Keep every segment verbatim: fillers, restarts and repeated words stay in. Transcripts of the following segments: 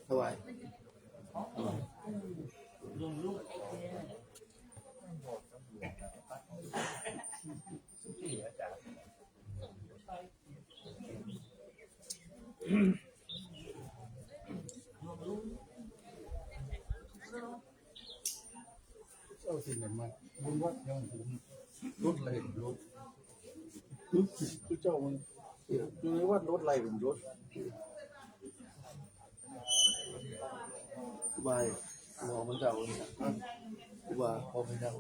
ถวาย เอาสิ่งไหนมา บุญวัดยังผม รถอะไร รถ รถ พระเจ้ามัน อยู่ในวัด รถอะไร ผม รถ บาย หัวมันเจ้า หัว หัวมันเจ้า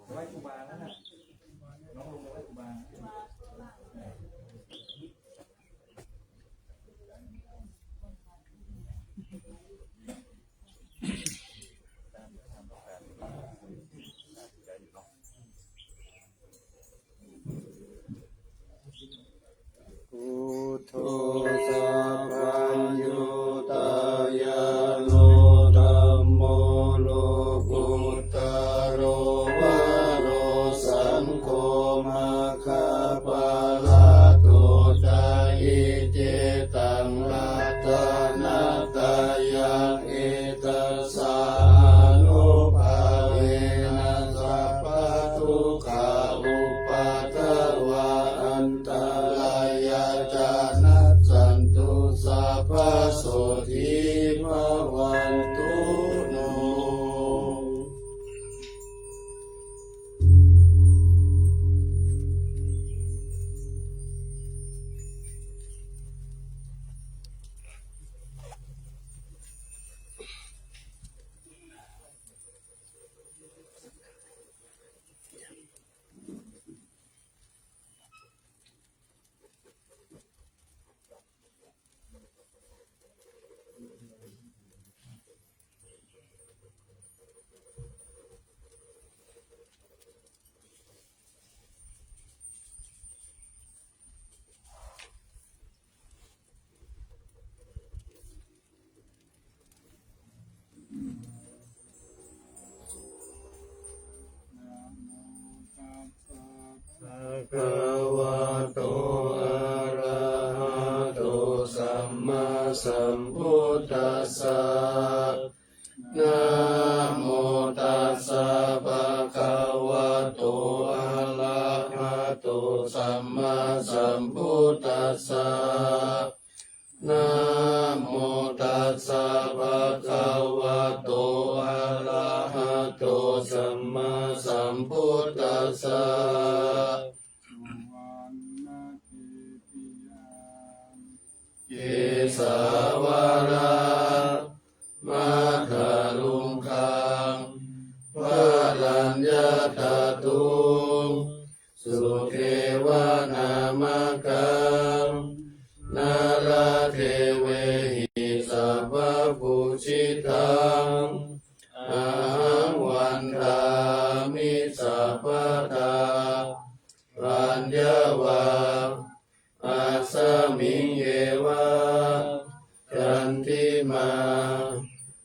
ไหว้ครูบาแล้วน่ะ น้องลงไปไหว้ครูบา Buddho sabbaññutañāṇo, dhammo lokuttaro varo, saṅgho maggaphalaṭṭhāya, iccetāraṃ ratanattayaṃ, ettāsānubhāvena sabbadukkhā, upaddavā antarāyā ca nassantu, sabbasotthī bhavantu no. Bhagavato arahato sammāsambuddhassa. Namo tassa bhagavato arahato sammāsambuddhassa. Namo tassa bhagavato arahato sammāsambuddhassa. Kesavaramāthaluṅgaṃ balaññathaddhuṃ sudevanāmakaṃ nāḷadevaṃ sabbaṃ pūjitaṃ ahaṃ vandāmi sabbadā. Paññā vā asmiṃ yeva candimā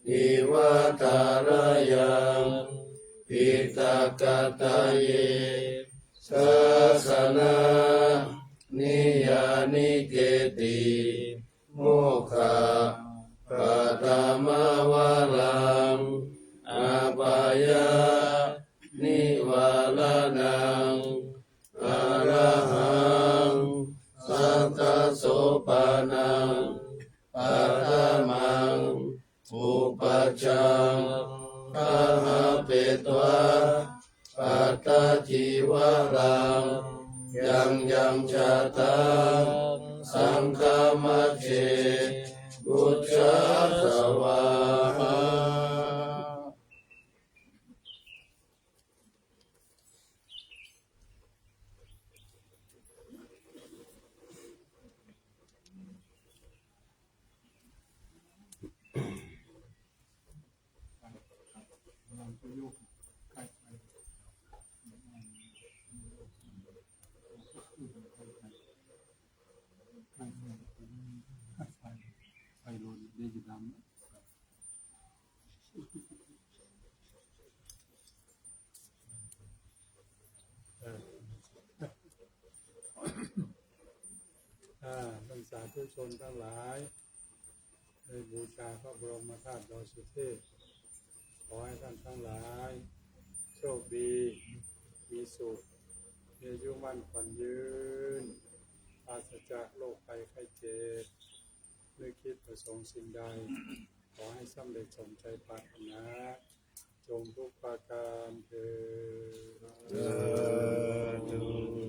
iva tharayaṃ piṭakattaye sāsanā niyanike ti mokkhapathimavaraṃ apāyanivāraṇaṃ arahaṃ sattasopaṇaṃ paṭhamaṃ upajjhaṃ gahapetvā pattacīvaraṃ Yaṃ yaṃ jātaṃ saṅghamajjhe bujjhā svāhā. Ah, ท่านสาธุชนทั้งหลาย ได้บูชาพระบรมธาตุดอยสุเทพ ขอให้ท่านทั้งหลาย โชคดี มีสุข มีอายุมั่นขวัญยืน ปราศจากโรคภัยไข้เจ็บ นึกคิดประสงค์สิ่งใด ขอให้สำเร็จสมใจปรารถนา จงทุกประการเทอญ สาธุ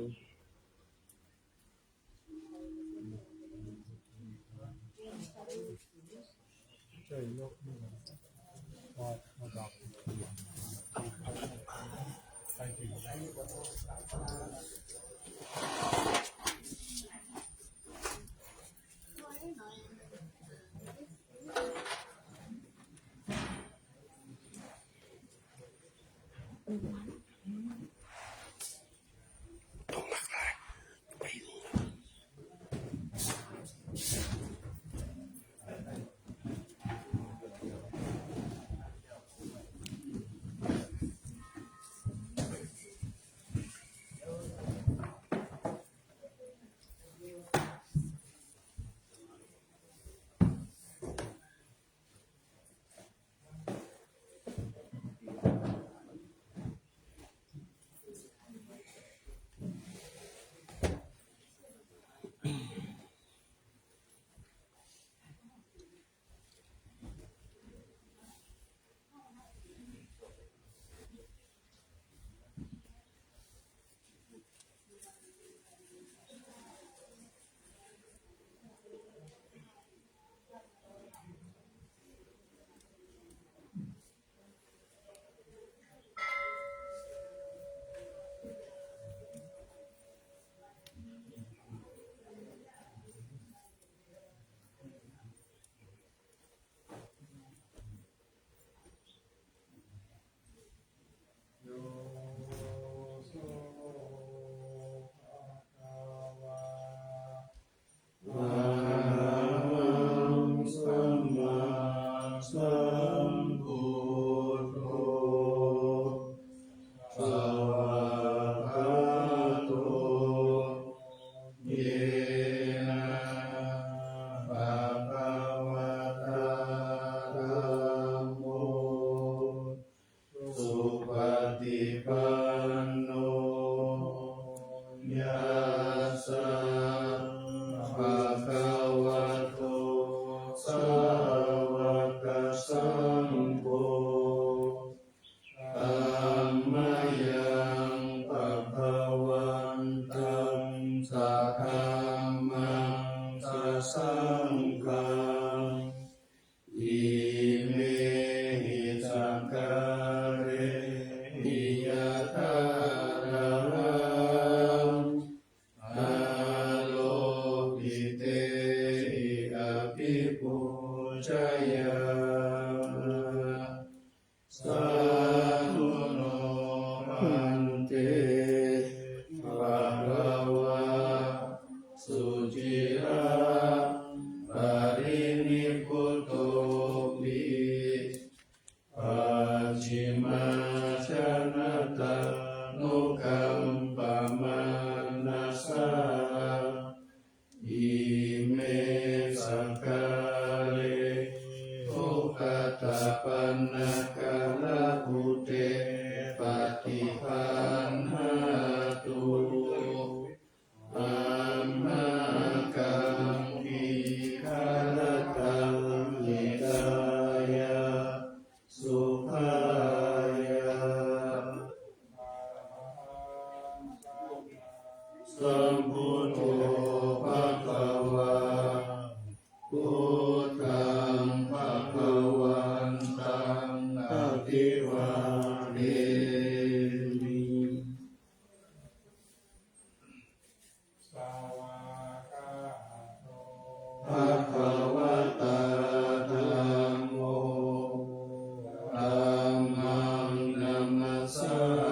Arahaṃ sammāsambuddho bhagavato, yena bhagavatā dhammo supaṭipanno, yassa bhagavato sāvakasaṅgho, tammayaṃ bhagavantaṃ sadhammaṃ sasaṅghaṃ, imehi sakkārehi yathārahaṃ āropitehi abhipūjayāma. Sādhu no bhante bhagavā Sambuddho bhagavā, buddhaṃ bhagavantaṃ abhivādemi. Svākkhāto bhagavatā dhammo, dhammaṃ namassāmi.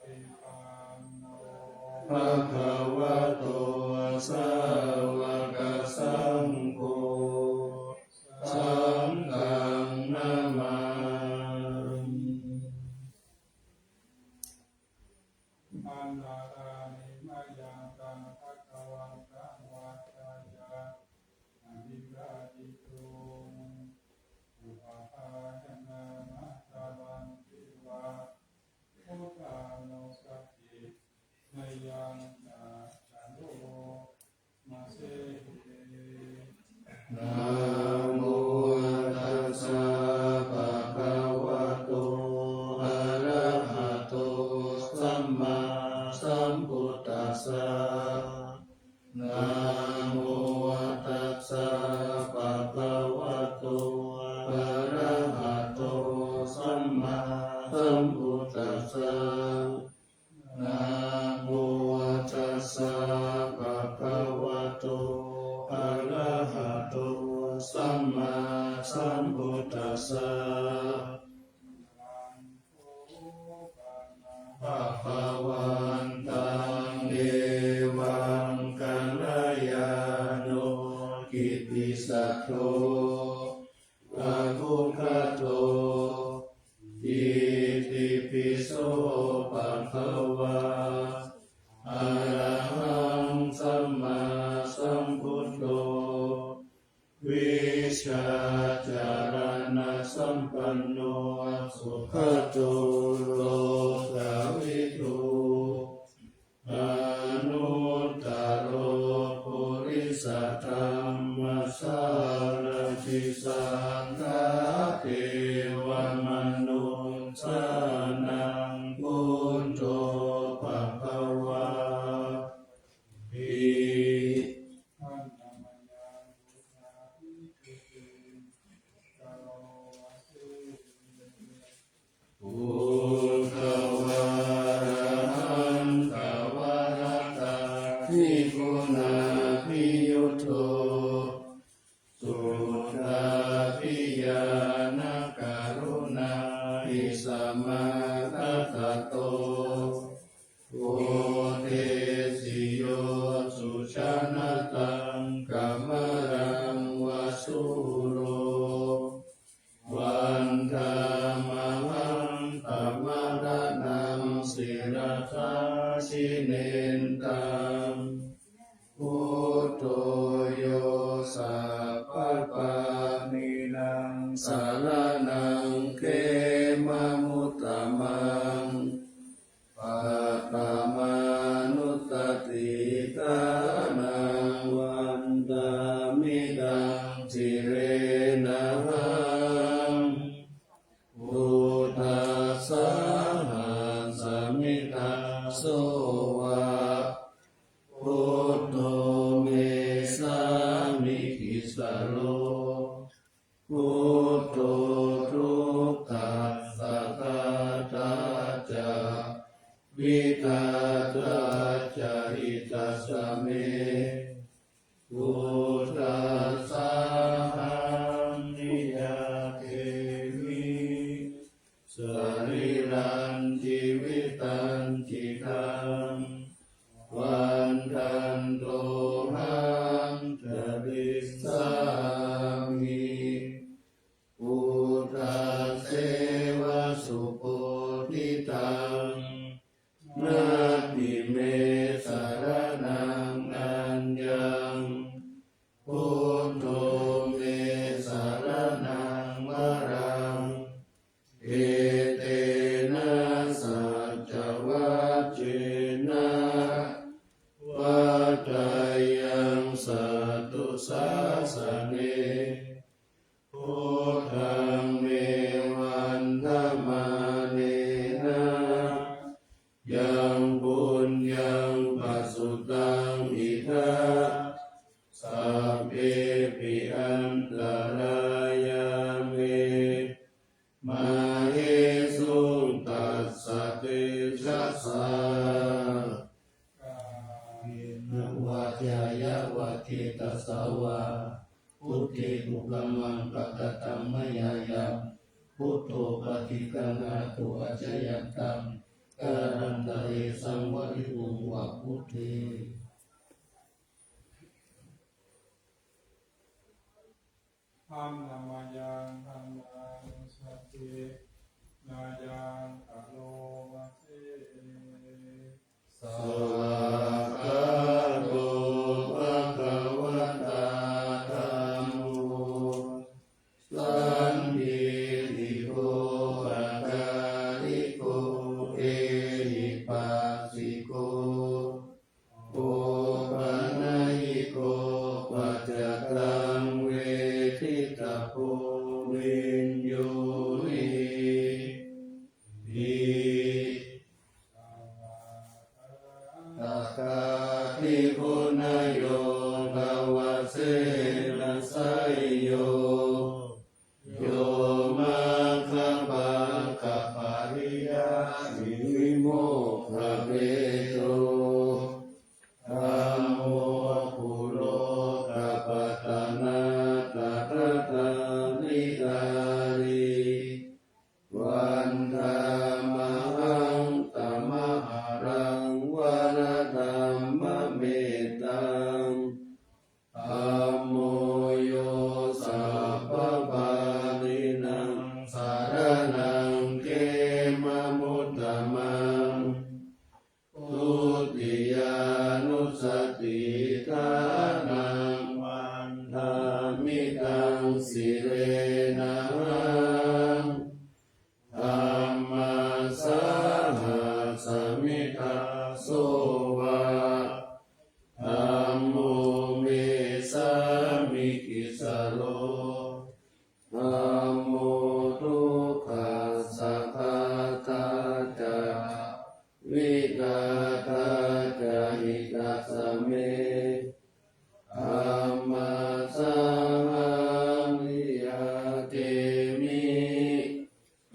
Supaṭipanno bhagavato sāvakasaṅgho, saṅghaṃ namāmi. Vandāmi mayaṃ taṃ bhagavantaṃ vācāya abhigāhituṃ, upapāyāna mahābalaṃ, tīvraṃ buddhānussatinayaṃ, sādhavo ma se. Namo tassa bhagavato arahato sammāsambuddhassa. Namo tassa bhagavato arahato sammāsambuddhassa. Namo tassa bhagavato arahato sammāsambuddhassa. Bhagavantaṃ devaṃ kalyāṇo kittisaddo abbhuggato, itipi so bhagavā arahaṃ sammāsambuddho, vijjācaraṇasampanno sugato lokavidū, anuttaro purisadammasārathi satthā devamanussānaṃ buddho bhagavāti. Buddhā vārahantā varatā niguṇābhiyutto, suddhābhiñāṇakaruṇāhi samāgatatto, bodhesi yo sujanataṃ kamalaṃ va sūro, vandāmahaṃ tamaraṇaṃ sirasā jinendaṃ. Buddho yo sabbapāṇīnaṃ saraṇaṃ khemamuttamaṃ, paṭhamānussatiṭṭhānaṃ vandāmi taṃ sirenahaṃ. Buddhassāhasmi dāso va, buddho me sāmikissaro. Buddho dukkhassa ghātā ca vidhātā ca hitassa me. Buddhassāhaṃ niyyādemi sarīrañjīvitañcidaṃ, vandantohaṃ carissāmi buddhasseva subodhitaṃ. Natthi me saraṇaṃ aññaṃ, buddho me saraṇaṃ varaṃ. Etena saccavajjena vaḍḍheyyaṃ satthu sāsane. Buddhaṃ me vandamā anena yaṃ puññaṃ pasutaṃ idha sabbepi antarāyā me māhesuṃ tassa tejasā. Kāyena vācāya va cetasā vā, buddhe kukammaṃ pakataṃ mayā yaṃ, buddho paṭiggaṇhatu accayantaṃ, kālantare saṃvarituṃ va buddhe. Brahmamāyaṃ dhammanussatinayaṃ karoma se. Svākkhāto bhagavatā dhammo, sandiṭṭhiko akāliko ehipassiko opanayiko paccattaṃ veditabbo viññūhīti. Svākkhātiko na yogavasena seyyo, yo maggapākapariyāgi vimokkhabhedo, dhammo kulokapatanā tadatha viharī. Vandāmahaṃ tamaharaṃ varadhammametaṃ. Dhammo yo sabbapāṇīnaṃ saraṇaṃ khemamuttamaṃ. Dutiyānussatiṭṭhānaṃ vandāmi taṃ sirenahaṃ. Dhammassāhasmi dāso va, dhammo me sāmikissaro. Dhammo dukkhassa ghātā ca, vidhātā ca hitassa me. Dhammassāhaṃ niyyādemi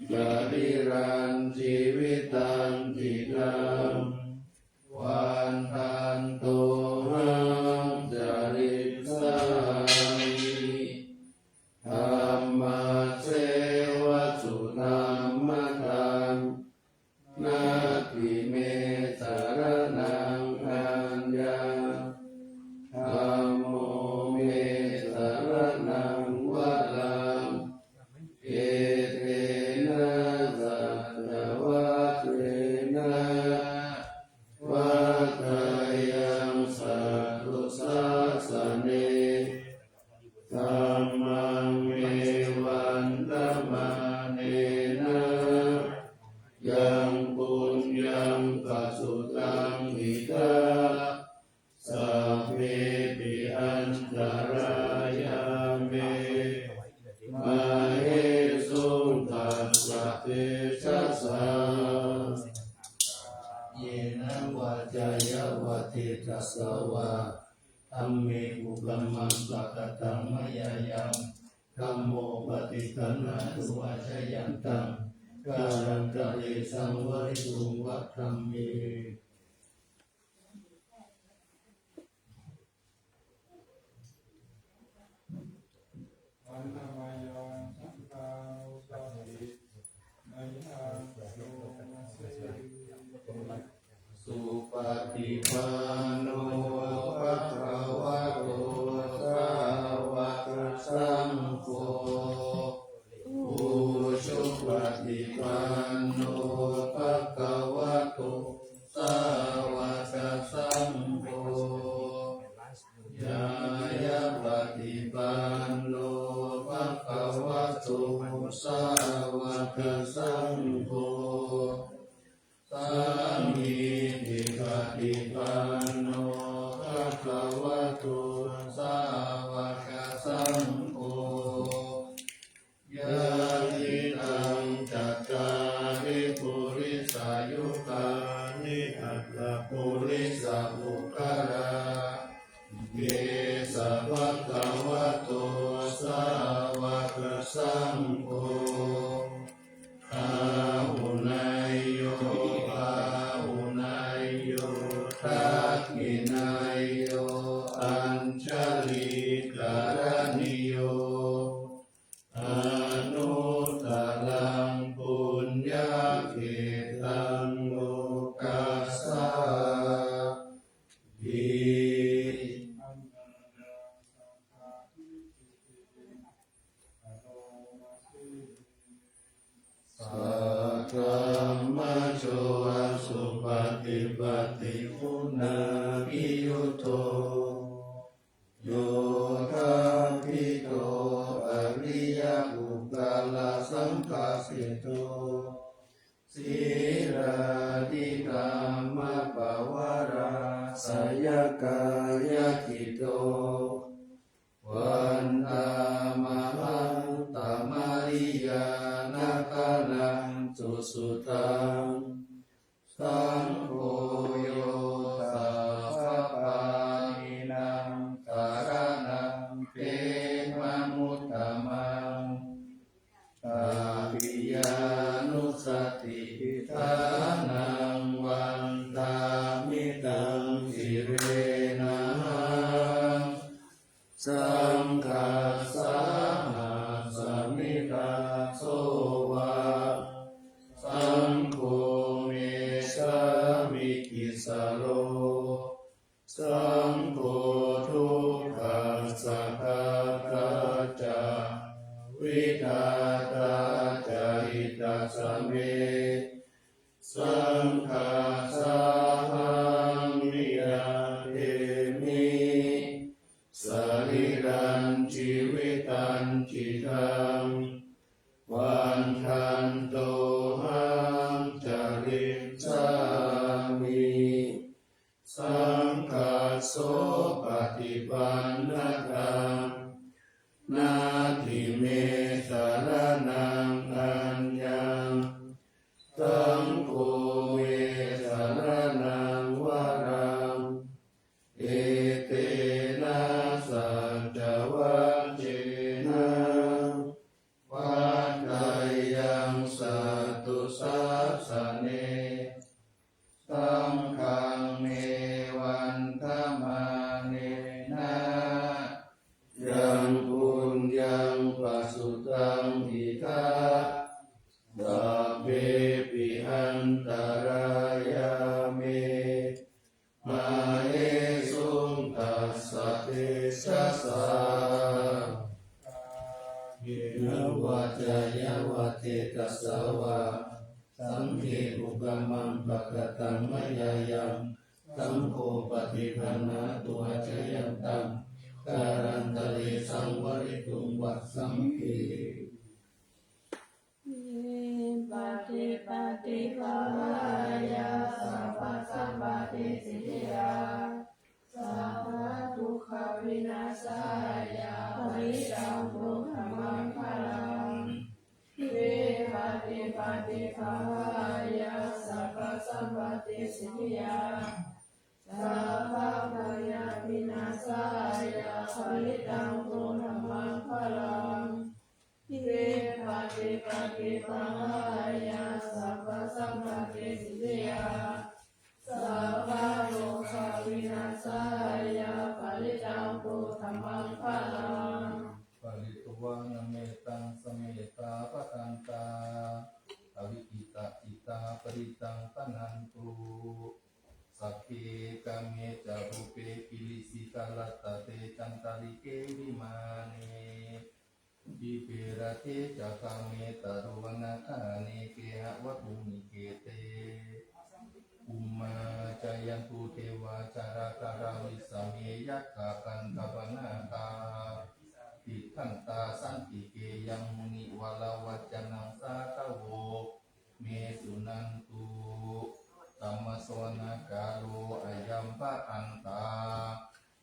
sarīrañjīvitañcidaṃ. Vandantohaṃ carissāmi dhammasseva sudhammataṃ. Natthi me saraṇaṃ aññaṃ, dhammo me saraṇaṃ varaṃ. Etena saccavajjena vaḍḍheyyaṃ satthu sāsane. Dhammaṃ me vandamānena yaṃ puññaṃ pasutaṃ idha, sabbepi antarāyā me māhesuṃ tassa tejasā. Kāyena vācāya va cetasā vā, dhamme kukammaṃ pakataṃ mayā yaṃ, dhammo paṭiggaṇhatu accayantaṃ, kālantare saṃvarituṃ va dhamme. Supaṭipanno bhagavato sāvakasaṅgho, ujupaṭipanno bhagavato sāvakasaṅgho, ñāyapaṭipanno bhagavato sāvakasaṅgho, sāmīcipaṭipanno purisayugāni aṭṭha purisapuggalā, esa bhagavato sāvakasaṅgho, āhuneyyo pāhuneyyo dakkhiṇeyyo añjalikaraṇīyo, anuttaraṃ puññakkhettaṃ lokassāti. Saddhammajo asūpaṭipattiguṇaviyuddho, yoṭṭhabbidho ariyapuggalasaṅghaseṭṭho, sīlādidhammapavarāsayakāyacitto, vandāmahaṃ tamariyāna gaṇaṃ susuddhaṃ. Saṅgho yo sabbapāṇīnaṃ saraṇaṃ khemamuttamaṃ, tatiyānussatiṭṭhānaṃ vandāmi taṃ sirenahaṃ. Saṅghassāhasmi dāso va, saṅgho me sāmikissaro, saṅgho dukkhassa ghātā ca vidhātā ca hitassa me. Saṅghassāhaṃ niyyādemi sarīrañjīvitañcidaṃ, vandantohaṃ carissāmi saṅghassopaṭipannataṃ. Natthi me saraṇaṃ aññaṃ, saṅgho me saraṇaṃ varaṃ, etena saccavajjena vaḍḍheyyaṃ satthu sāsane. Saṅghaṃ me vandamānena yaṃ puññaṃ pasutaṃ idha, sabbepi antarāyā me māhesuṃ tassa tejasā. Kāyena vācāya va cetasā vā, saṅghe kukammaṃ pakataṃ mayā yaṃ, saṅgho paṭiggaṇhatu accayantaṃ, kālantare saṃvarituṃ va saṅghe. Vipattipaṭibāhāya sabbasampattisiddhiyā, sabbadukkhavināsāya parittaṃ brūtha maṅgalaṃ. Vipattipaṭibāhāya sabbasampattisiddhiyā, sabbabhayavināsāya parittaṃ brūtha maṅgalaṃ. Vipattipaṭibāhāya sabbasampattisiddhiyā, sabbarogavināsāya parittaṃ brūtha maṅgalaṃ. Pharitvāna mettaṃ samettā bhadantā, avikkhittacittā parittaṃ bhaṇantu. Sagge kāme ca rūpe girisikharataṭe cantalikkhe vimāne, dīpe raṭṭhe ca gāme taruvanagahane gehavatthumhi khette, bhummā cāyantu devā jalathalavisame yakkhagandhabbanāgā, tiṭṭhantā santike yaṃ munivaravacanaṃ sādhavo me suṇantu. Dhammassavanakālo ayam bhadantā.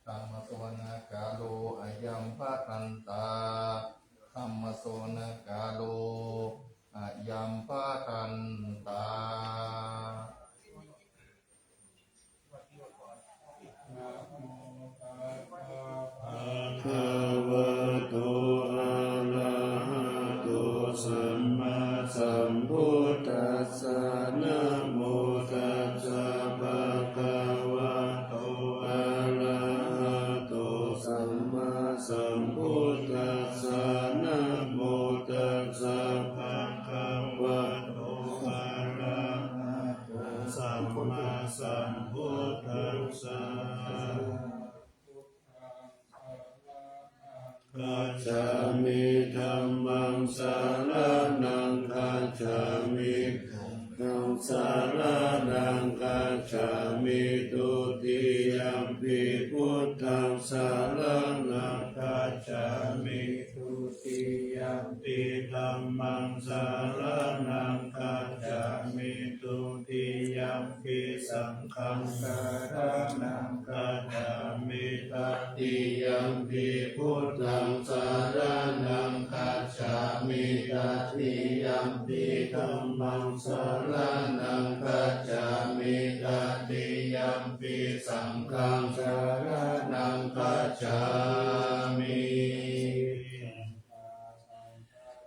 Dhammassavanakālo ayam bhadantā. Dhammassavanakālo ayam bhadantā. tassa, namo tassa bhagavato arahato sammāsambuddhassa, namo tassa bhagavato arahato sammāsambuddhassa. Gacchāmi. Dhammaṃ saraṇaṃ gacchāmi. Saṅghaṃ saraṇaṃ gacchāmi. Dutiyampi buddhaṃ saraṇaṃ gacchāmi. Dutiyampi dhammaṃ saraṇaṃ gacchāmi. Dutiyampi saṅghaṃ saraṇaṃ gacchāmi. Tatiyampi buddhaṃ saraṇaṃ gacchāmi. Tatiyampi dhammaṃ saraṇaṃ gacchāmi. Tatiyampi saṅghaṃ saraṇaṃ gacchāmi.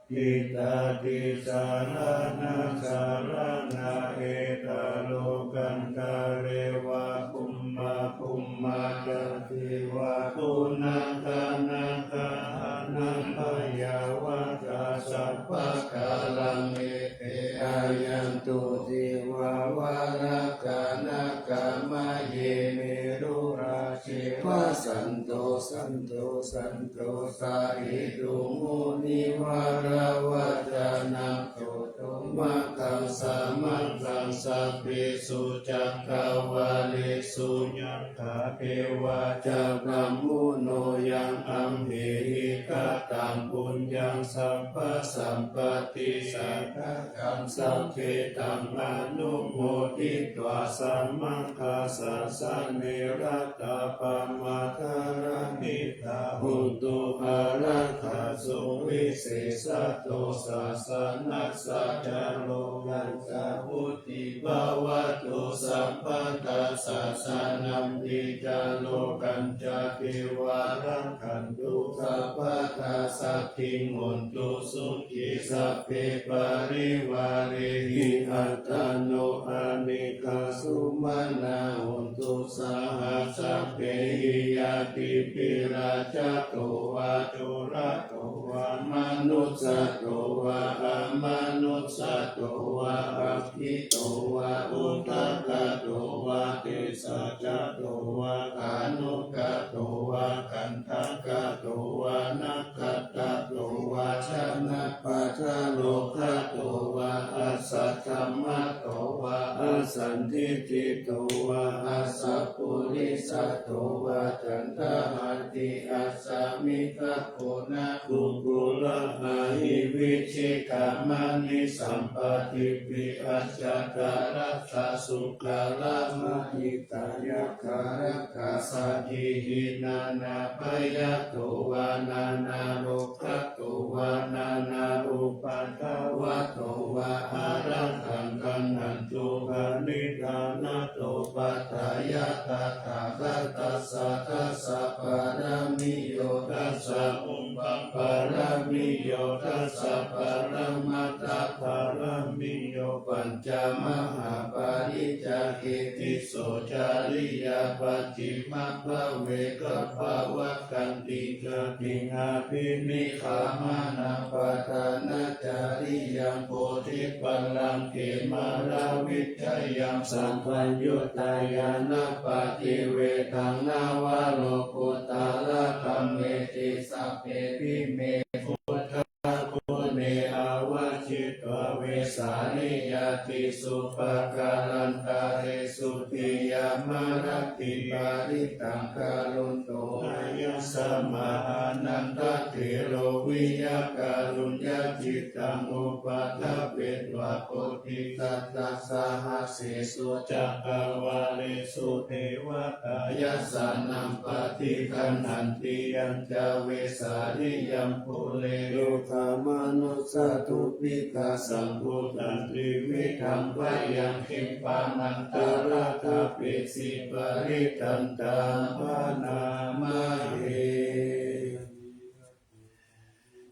Ṭhitā tisaraṇasaraṇā, etha lokandhare vā bhummā bhummāgadī vā, guṇagānagahānā bhayā vā tā sabbakālaṃ, ete āyantu divā vā rakkhā nāgā maye merurāje vasanto santo santosahetuṃ munivaravacanaṃ tuṭṭhummakaṃ samakaṃ sabbesu cakkavāḷesu yattha devā ca brahmuno yaṃ amhehi kataṃ puññaṃ sabbasampatti sadakaṃ sabbe taṃ anumoditvā samaka sāsane ratā pamādarani tā hontu ārakkhasu visesato sāsanassa ca lokassa vuḍḍhī bhavatu sabbadā. Sāsanampi ca lokañca devā rakkhantu sabbadā saddhiṃ hontu sukhī sabbe parivārehi attano anekā sumanā hontu saha sabbehi ñātibhi. Rājato vā corato vā manussato vā amanussato vā aggito vā udakato vā desajato vā khāṇukato vā kaṇṭakato vā nakkhattato vā janapadārogato vā asaddhammato vā asandiṭṭhito vā asappurisato vā caṇḍahatthi-assa-miga-goṇa-kukkura-ahi-vicchika-maṇi-sampādipī-accataracchā sukhala-mahitā-yakkha-rakkhasādīhi nānābhayato vā nānārogato vā nānāupaddavato vā ārakkhaṃ gaṇhantu paṇidhā. Natthappattā ya tathāgatassa dasa pāramiyo dasa upapāramiyo dasa paramattha pāramiyo pañca mahāpariccāge tisso cariyā pacchimabbhave gabbhāvakkantiṃ jātiṃ abhinikkhamanaṃ padhānacariyaṃ bodhipallaṅke māravijayaṃ sabbaññutañāṇappaṭivedhaṃ navalokuttaradhammeti sabbepime buddhaguṇe āvajjitvā vesāliyā tīsu pākārantaresu tiyāmarattiṃ parittaṃ karonto āyasmā ānandatthero viya kāruññacittaṃ upaṭṭhapetvā koṭisatasahassesu cakkavāḷesu devatā yassāṇaṃ paṭiggaṇhanti yañca vesāliyaṃ pure rogāmanussadubbhikkhasambhūtantividhaṃ bhayaṃ khippamantaradhāpesi parittaṃ taṃ bhaṇāma he.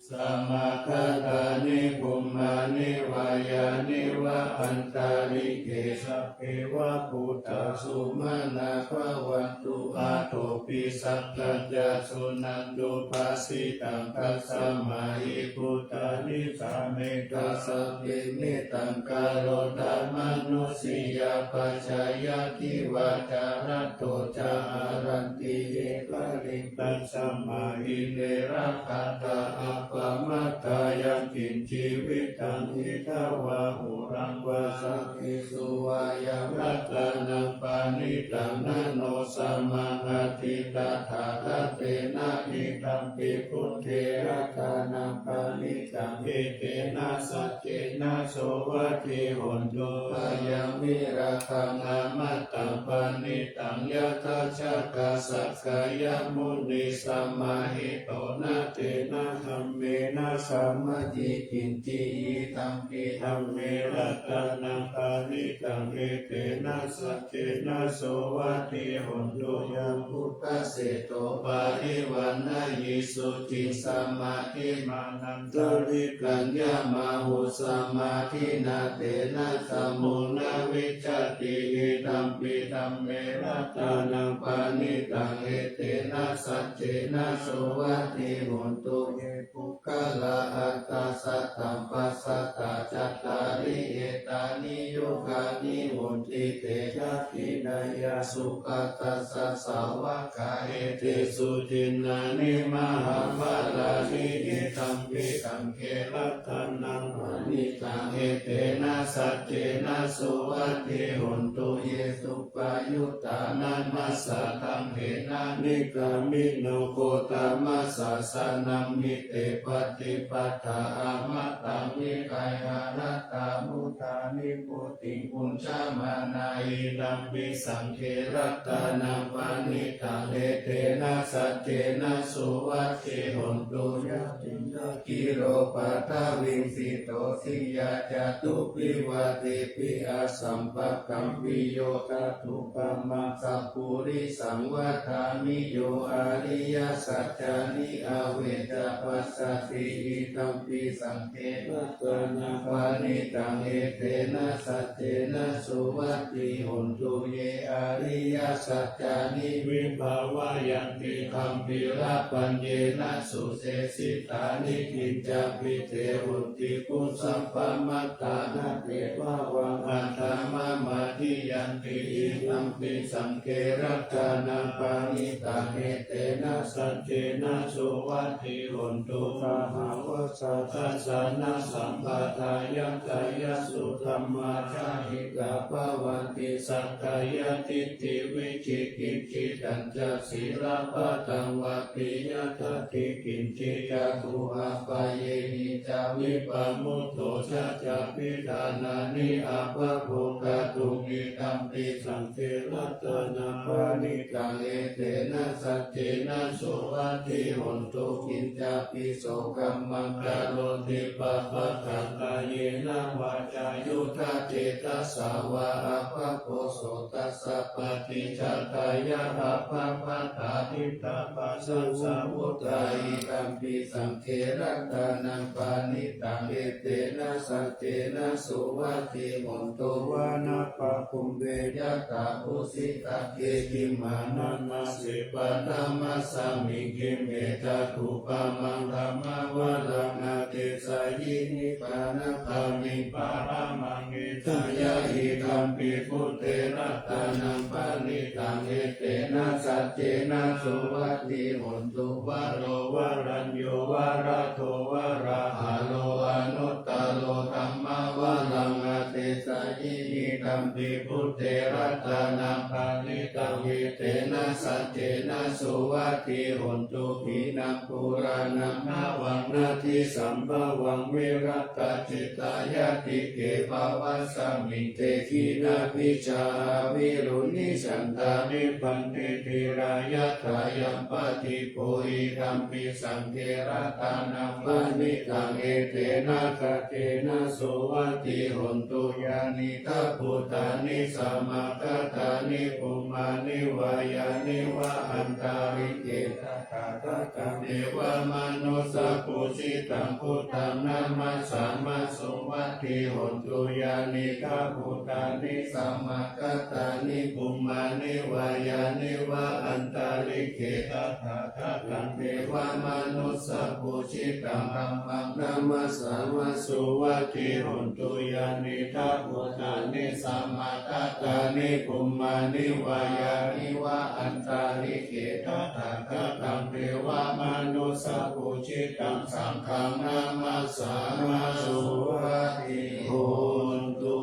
samāgatāni bhummāni vā yāni va antalikkhe, sabbe va bhūtā sumanā bhavantu athopi sakkacca suṇantu bhāsitaṃ. Tasmā hi bhūtā nisāmetha sabbe mettaṃ karotha mānusiyā pajāya divā ca ratto ca haranti ye baliṃ. Tasmā hi ne rakkhatha appamattā yaṃ kiñci vittaṃ idha vā huraṃ vā saggesu vā yaṃ ratanaṃ paṇītaṃ na no samaṃ atthi tathāgatena idampi buddhe ratanaṃ paṇītaṃ etena saccena sovatthi hotu. Ayaṃ virāgaṃ amataṃ paṇītaṃ yadajjhagā sakyamunī samāhito na tena dhammena samatthi kiñci idampi dhamme ratanaṃ paṇītaṃ etena saccena sovatthi hotu. Yo buddhaseṭṭho parivaṇṇayī suciṃ samādhimānantarikaññamāhu samādhinā tena samo na vijjati idampi dhamme ratanaṃ paṇītaṃ etena saccena sovatthi hotu. Ye puggalā aṭṭha sataṃ pasatthā cattāri etāni yugāni honti te dakkhiṇeyyā sugatassa sāvakā etesu dinnāni mahapphalāni idampi saṅghe ratanaṃ paṇītaṃ etena saccena sovatthi hotu. Ye suppayuttā nāma saddhaṃ hena nikkāmino gotamasāsanamhi te pattipattā amataṃ vigayha laddhā mudhā nibbutiṃ bhuñjamānā idampi saṅghe ratanaṃ paṇītaṃ etena saccena sovatthi hotu. Yathindakhīlo paṭhaviṃ sito siyā catubbhi vātepi asampakampiyo tathūpamaṃ sappurisaṃ vadāmi yo ariyasaccāni avecca passati idampi saṅghe ratanaṃ paṇītaṃ etena saccena sovatthi hotu. Ye ariyasaccāni vibhāvayanti gambhīrapaññena sudesitāni kiñcāpi te honti bhusappamattā na te bhavaṃ aṭṭhamamādiyanti idampi saṅghe ratanaṃ paṇītaṃ etena saccena sovatthi hotu. Sahāvassa dassanasampadāya tayassu dhammā jahitā bhavanti sakkāyadiṭṭhi vicikicchitañca sīlabbataṃ vāpi yadatthi kiñci cakkhuṃ appayehi ca vippamutto ca cābhiṭhānāni abbhabbo kātuṃ idampi saṅghe ratanaṃ paṇītaṃ etena saccena sovatthi hotu. Kiñcāpi so kammaṃ karoti pāpakaṃ kāyena vācāyuda cetasā vā abbhabbo so tassa paṭicchādāya abbhabbatā diṭṭhapadassa vuttā idampi saṅghe ratanaṃ paṇītaṃ etena saccena sovatthi hotu. Vanappagumbe yathā phussitagge gimhānamāse paṭhamasmiṃ gimhe tathūpamaṃ dhammavaraṃ adesayi nibbānagāmiṃ paramaṃ hitāya idampi buddhe ratanaṃ paṇītaṃ etena saccena sovatthi hotu. Varo varañño varado varāharo anuttaro dhammavaraṃ adesayi idampi buddhe ratanaṃ paṇītaṃ etena saccena sovatthi hotu. Khīṇaṃ purāṇaṃ navaṃ natthi sambhavaṃ virattacittāyatike bhavasmiṃ te khīṇabījā avirūḷhichandā nibbanti dhīrā yathāyampadīpo idampi saṅghe ratanaṃ paṇītaṃ etena saccena sovatthi hotu. Yā Idha bhūtāni samāgatāni bhummāni vā yāni va antalikkhe tathāgataṃ devamanussapūjitaṃ buddhaṃ namassāma suvatthi hontu. Yānīdha bhūtāni samāgatāni bhummāni vā yāni va antalikkhe tathāgataṃ devamanussapūjitaṃ dhammaṃ namassāma suvatthi hontu. Yānīdha bhūtāni samāgatāni bhummāni vā yāni va antalikkhe tathāgataṃ devamanussapūjitaṃ saṅghaṃ namassāma suvatthi hontu.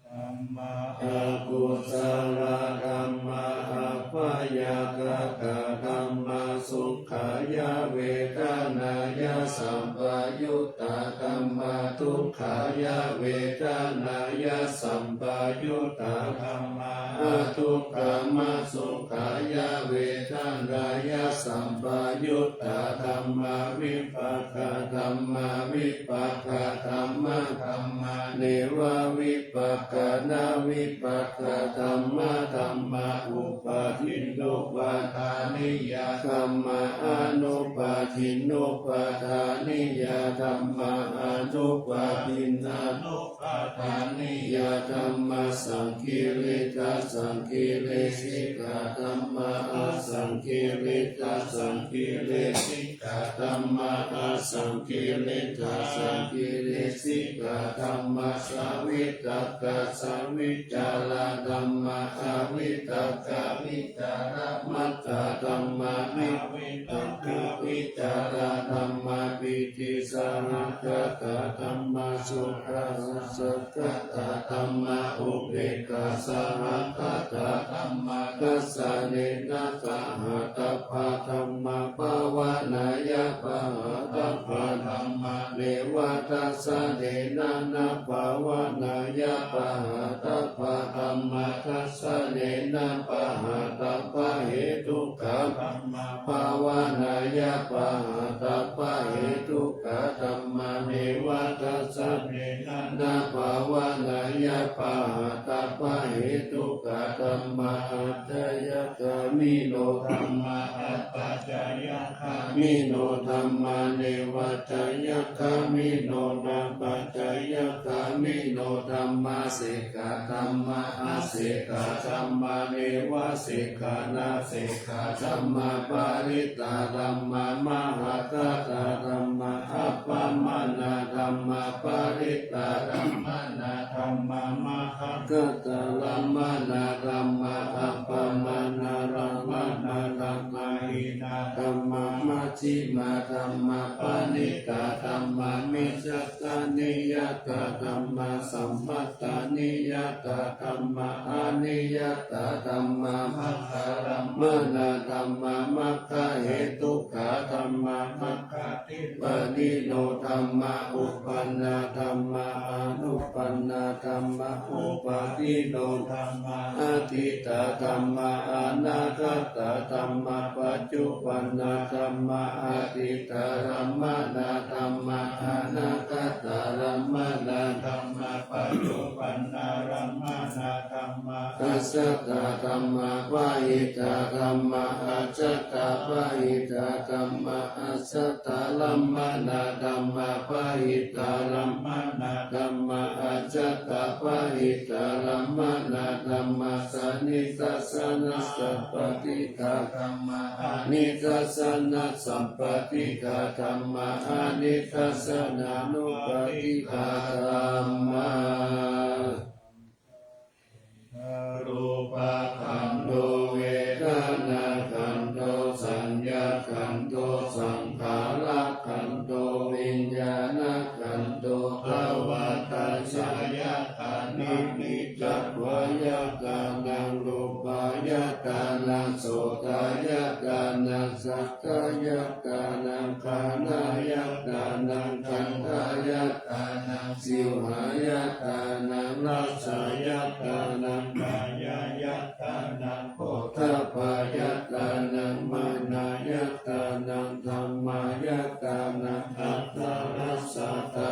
Dhammā, akusalā dhammā, abyākatā dhammā, sukhāya vedanāya sampayuttā dhammā, dukkhāya vedanāya sampayuttā dhammā, adukkhamasukhāya vedanāya sampayuttā dhammā, vipākā dhammā, vipākadhammadhammā, nevavipākanā vipākadhammadhammā, upādinnupādāniyā dhammā, anupādinnupādāniyā dhammā, anupādinnānupādāniyā dhammā, saṅkiliṭṭhasaṅkilesikā dhammā, asaṅkiliṭṭhasaṅkilesi kā dhammā, asaṅkiliṭṭhasaṅkilesikā dhammā, savitakkasavicārā dhammā, avitakkavicāramattā dhammā, avitakkāvicārā dhammā, pītisahagatā dhammā, sukhasahagatā dhammā, upekkhāsahagatā dhammā, dassanena pahātabbā dhammā, bhāvanāya pahātabbā dhammā, neva dassanena na bhāvanāya pahātabbā dhammā, dassanena pahātabbahetukā dhammā, bhāvanāya pahātabbahetukā dhammā, neva dassanena na bhāvanāya pahātabbahetukā dhammā, ācayagāmino dhammā, apacayagāmino dhammā, nevācayagāmino nāpacayagāmino dhammā, sekkhā dhammā, asekkhā dhammā, nevasekkhā nāsekkhā dhammā, parittā dhammā, mahaggatā dhammā, appamāṇā dhammā, parittārammaṇā dhammā, mahaggatārammaṇā dhammā, appamāṇārammaṇā dhammā, hīnā dhammā, majjhimā dhammā, paṇītā dhammā, micchattaniyatā dhammā, sammattaniyatā dhammā, aniyatā dhammā, maggārammaṇā dhammā, maggahetukā dhammā, magga ādhipatino dhammā, uppannā dhammā, anuppannā dhammā, uppādino dhammā, atītā dhammā, anāgatā dhammā, paccuppannā dhammā, atītārammaṇā dhammā, anāgatārammaṇā dhammā, paccuppannārammaṇā dhammā, ajjhattā dhammā, bahiddhā dhammā, ajjhattabahiddhā dhammā, ajjhattārammaṇā dhammā, bahiddhārammaṇā dhammā, ajjhattabahiddhārammaṇā dhammā, sanidassanasappaṭighā dhammā, anidassanasappaṭighā dhammā, anidassanānuppaṭighā dhammā. Rūpakkhandho, vedanākkhandho, saññākkhandho, saṅkhārakkhandho, viññāṇakkhandho, tavatthāyatana, picchakkhāyatanā, rūpāyatanā, sotāyatanā, sadāyatanā, ghānāyatanā, gandhāyatanā, jivhāyatanā, rasāyatanā, ghānāyatanā, phoṭṭhabbāyatanā, manāyatanā, dhammāyatanā, attharassatā,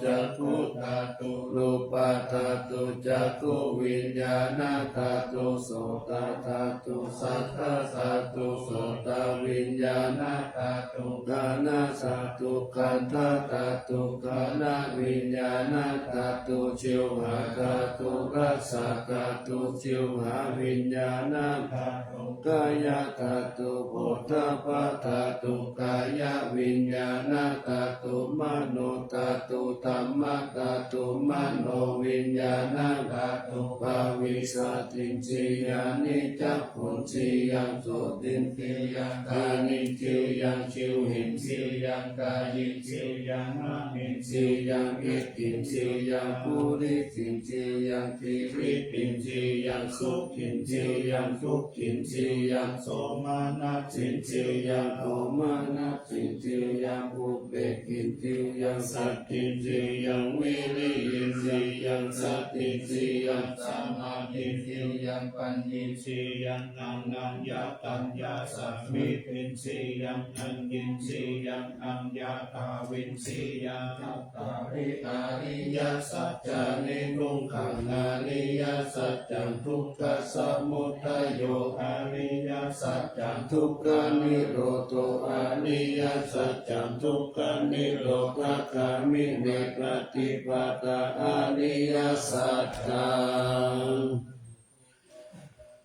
cakkhu dhātu, rūpa dhātu, cakkhu viññāṇa dhātu, sota dhātu, sadda dhātu, sota viññāṇa dhātu, ghāna dhātu, gandha dhātu, ghāna viññāṇa dhātu, jivha dhātu, rasa dhātu, jivha viññāṇa dhātu, kāya dhātu, phoṭṭhabba dhātu, kāya viññāṇa dhātu, mano dhātu, dhamma dhātu, mano viññāṇa dhātu, bhāvisatiṇḍiyāni, cakkhuṇḍiyaṃ, sotiṇḍiyaṃ, ghāniṇḍiyaṃ, jivhiṇḍiyaṃ, kāyiṇḍiyaṃ, maniṇḍiyaṃ, piṭṭhiṇḍiyaṃ, purisinḍiyaṃ, pirisinḍiyaṃ, sukhiṇḍiyaṃ, dukkhiṇḍiyaṃ, somanassiṇḍiyaṃ, domanassinḍiyaṃ, upekkhiṇḍiyaṃ, sakkhiṇḍiyaṃ, viriyiṇḍiyaṃ, satiṇḍiyaṃ, samādhiṇḍiyaṃ, paññiṇḍiyaṃ, anaññataññasamiṭṭhiṇḍiyaṃ, aññiṇḍiyaṃ, aññathaviṇḍiyaṃ, cattāri ariyasacchāni. Dukkhaṃ ariyasaccaṃ, dukkhasamudayo ariyasaccaṃ, dukkhanirodho ariyasaccaṃ, dukkhanirodhagāminī paṭipadā ariyasaccaṃ.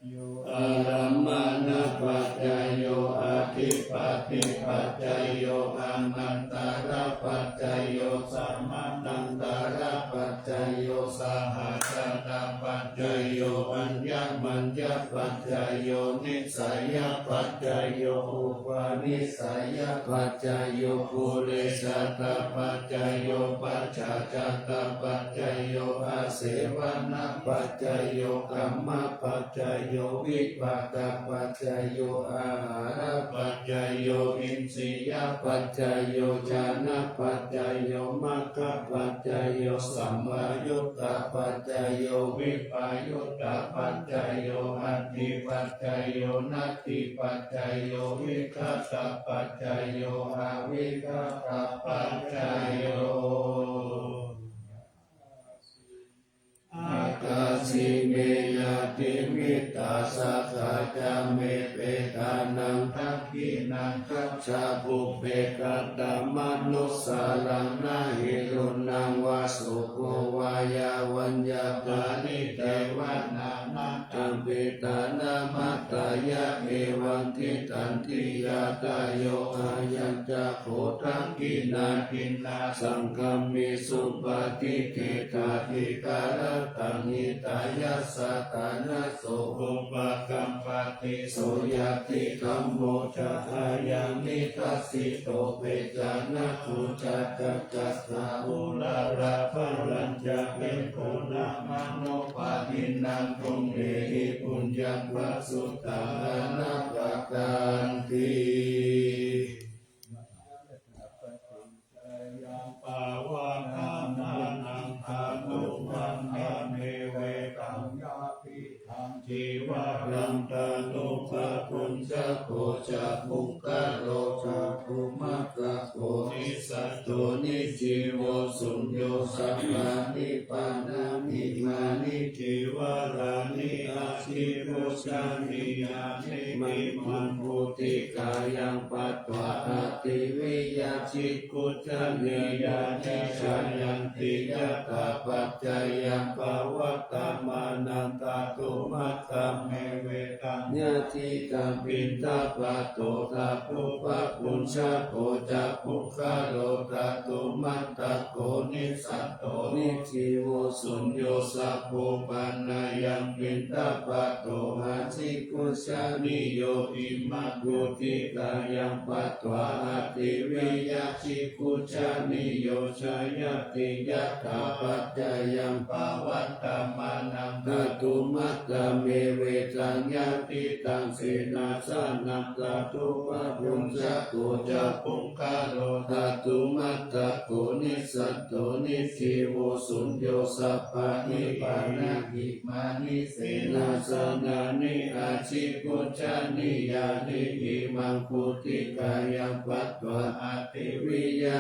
Yo ārammaṇapaccayo, adhipatipaccayo, anantarapaccayo, samanantarapaccayo, sahajātapaccayo, aññamaññapaccayo, nissayapaccayo, upanissayapaccayo, purejātapaccayo, pacchājātapaccayo, āsevanapaccayo, kammapaccayo, vipākapaccayo, āhārapaccayo, indriyapaccayo, jhānapaccayo, maggapaccayo, sampayuttapaccayo, vippayuttapaccayo, atthipaccayo, natthipaccayo, vigatapaccayo, avigatapaccayo. Akāsi me ñātimittā, sakhā ca me petānaṃ, dakkhiṇaṃ dajjā pubbe katamanussaraṃ. Na hi ruṇṇaṃ vā soko vā, yā vaññā paridevanā, na appaṭivatā, na mātā yaṃ evaṃ tiṭṭhanti ñātayo. Ayañca kho dakkhiṇā dinnā, saṅghamhi supatiṭṭhitā, dīgharattaṃ hitāyassa, ṭhānaso upakappati. So ñātikammo ca ayaṃ nidassito, petāna pūjā ca katā uḷārā, balañca bhikkhūnamanuppadinnaṃ, tumhehi puññaṃ pasutaṃ anappakanti. Yaṃ pavatthaṃ ṭhānaṃ ṭhātu vandamevetaṃ, yadidaṃ cīvaraṃ ṭhātu pabhuñjako ca, puggalo dhātumattako, nissatto nijjīvo suñño, sappāṇi pāṇāni imāni cīvarāni ācikkhujjhanīyāni. Imaṃ bodhigāyaṃ patvā ācikkhujjhanīyāni, jayanti yathāpaccayaṃ pavattamānaṃ dhātumattamevetaṃ. Yadidaṃ piṇḍapāto ṭhātu pabhuñjako ca, puggalo dhātumattako, nissatto nijjīvo suñño, sabbo pāṇāyaṃ piṇḍapāto ācikkhujjanīyo. Imaṃ bodhigāyaṃ patvā ācikkhujjanīyo, jayanti yathāpaccayaṃ pavattamānaṃ dhātumattamevetaṃ. Yadidaṃ senāsanaṃ ṭhātu pabhuñjako ca, puggalo dhātumattako, nissatto nijjīvo suñño, sappāṇi pāṇāni imāni senāsanāni ācikkhujja Niyāni imaṃ bodhighāyaṃ patvā ādiviyā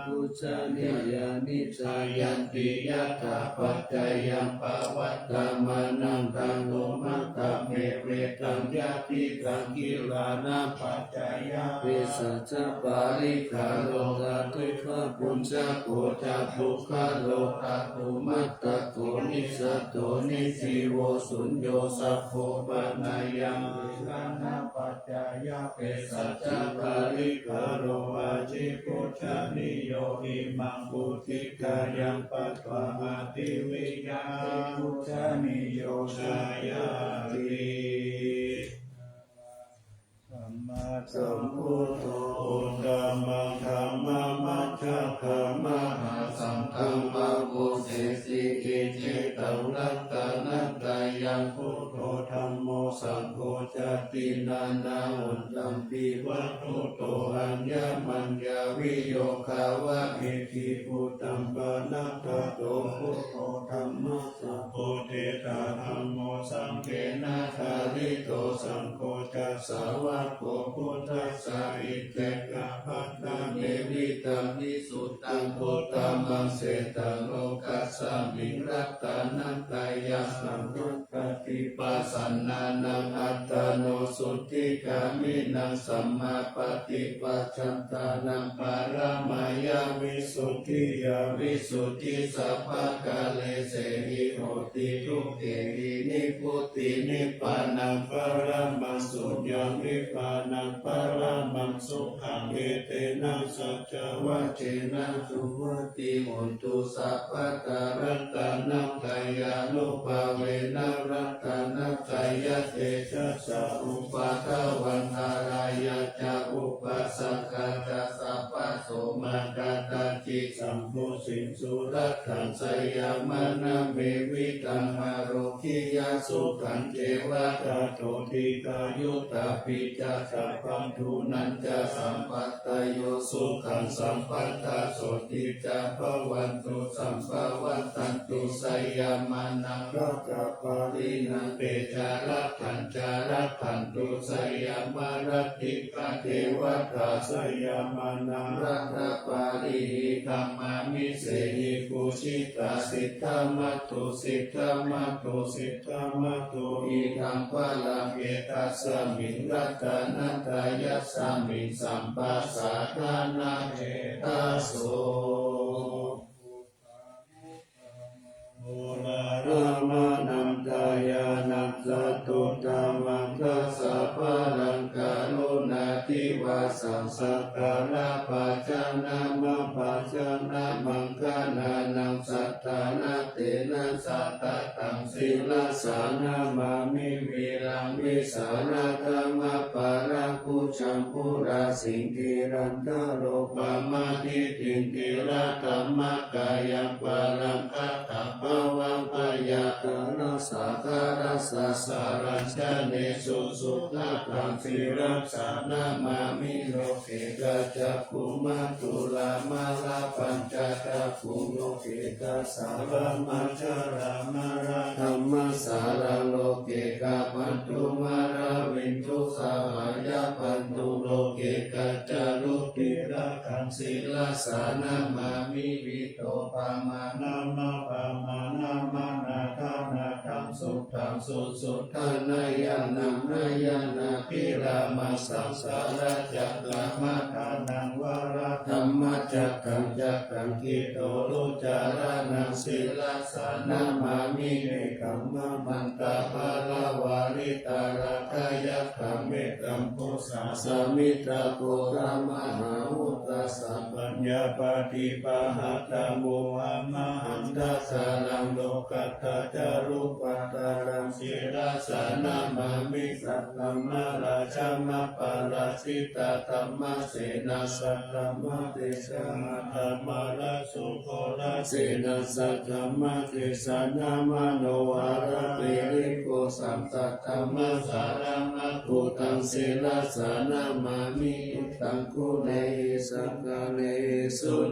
pūjanīyāni jāyanti, yathā paccayaṃ pavattamānaṃ tato matthame vedaṃ. Yadidaṃ gilānapaccayabhesajjaparikkhāro dhātummabhuñjako ca puggalo dhātumattako nissatto nijjīvo suñño sabbo pāṇāya gilānapaccayabhesajjaparikkhāro ājipūjanīyo imaṃ bodhighāyaṃ patvā ādiviyā pūjanīyo jāyanti. Sammāsambuddho uttamaṃ dhammam majjhaddhamāharaṃ dhammaṃ osesi icchitaṃ ratanattayaṃ buddho dhammo saṅgho ca tiṇṇannahontampi vatthuto aññamaññaviyogā va itthibuttaṃ pāṇatto buddho dhammo saṅgho tejadhammo saṅghena dhārito saṅgho ca sāvako buddhassa iccekavaddameviddhaṃ visuddhaṃ uttamaṃ sreṭṭhaṃ lokasmiṃ ratanattayasāraṃ paṭipajjānānaṃ attano suddhigāmīnaṃ sammāpaṭipajjātānaṃ paramāya visuddhiyā visuddhi sabbakāresehi hoti. Dukkhehi nibbutiṃ nibbānaṃ paramaṃ suññaṃ nibbānaṃ paramaṃ sukhaṃ etena saccavajjena suvatthi hotu sabbadā. Ratanattayānubhāvena ratanattayatejasā upaddavaṃ ārāya ca upassakā ca sabbaso mā katthaci sampū siṃsu. Rakkhaṃ sayamānamevidaṃ ārogyā sukhañceva ṭhāto dīghāyutā pi ca tapaṃ dūrañca sampattiyo sukhaṃ sampadā sotthī ca bhavantu sampā vaḍḍhantu. Sayamānaṃ rattabālīnaṃ te ca rakkhañca rakkhantu. Sayamārakkhi ka devatā sayamānaṃ rattabālīhi dhammā visehi pūjitā siddhamātu siddhamātu siddhamātu idaṃ balaṃ etasmiṃ ratanattayasmiṃ sampajānācetaso. Uḷāramaṇaṃ tayānaṃ satuttamaṃ dasabalaṃ karuṇādhivāsaṃ sakkārabhajanaṃ abhajanaṃ maṅgalānaṃ satarattena sataṃ sirasā namāmi viraṃ vīsālakamapālaṃ bhujambuḷaṃ sīndirāja rūpamādiṭṭhindira dhamma kāyaṃ pāṇaṃ katvā vaṃ paññākārassa sarañjane sūsukkhataṃ sirasā namāmi loke. Kaccakkhumā tulamālā pañcacakkhū loke kasāramajjharāmārā dhammasāraṃ loke kapantu mārā vindhu sahāya pantu loke kaccaruddhi rakkhaṃ sirasā namāmi vito pamāṇaṃ appamāṇaṃ anādhānatthaṃ suddhaṃ susuddhaṃ nayanaṃ nayanābhirāmaṃ saṃsāracakkaṃ aṭṭhānaṃ varadhammacakkaṃ cakkaṃ ṭhito luccaraṇaṃ sirasā namāmi. Nekkhammamantapaḷavāritarakkhayakkham ekambuddhasāmittaghotaṃ mahāvūtassa paññāpadīpahatthaṃ mohamahaṃ dakkhaṇaṃ lokatthacarūpattaraṃ sirasā namāmi. Saddhammārājamaparājitaṃ dhammasena saddhammatejaha dhammarā jo ghorasenā saddhammatesanā manoharagiripuchhaṃ saddhammasāraṃ abbhutaṃ sirasā namāmi. Uttamaguṇehi sakkārehi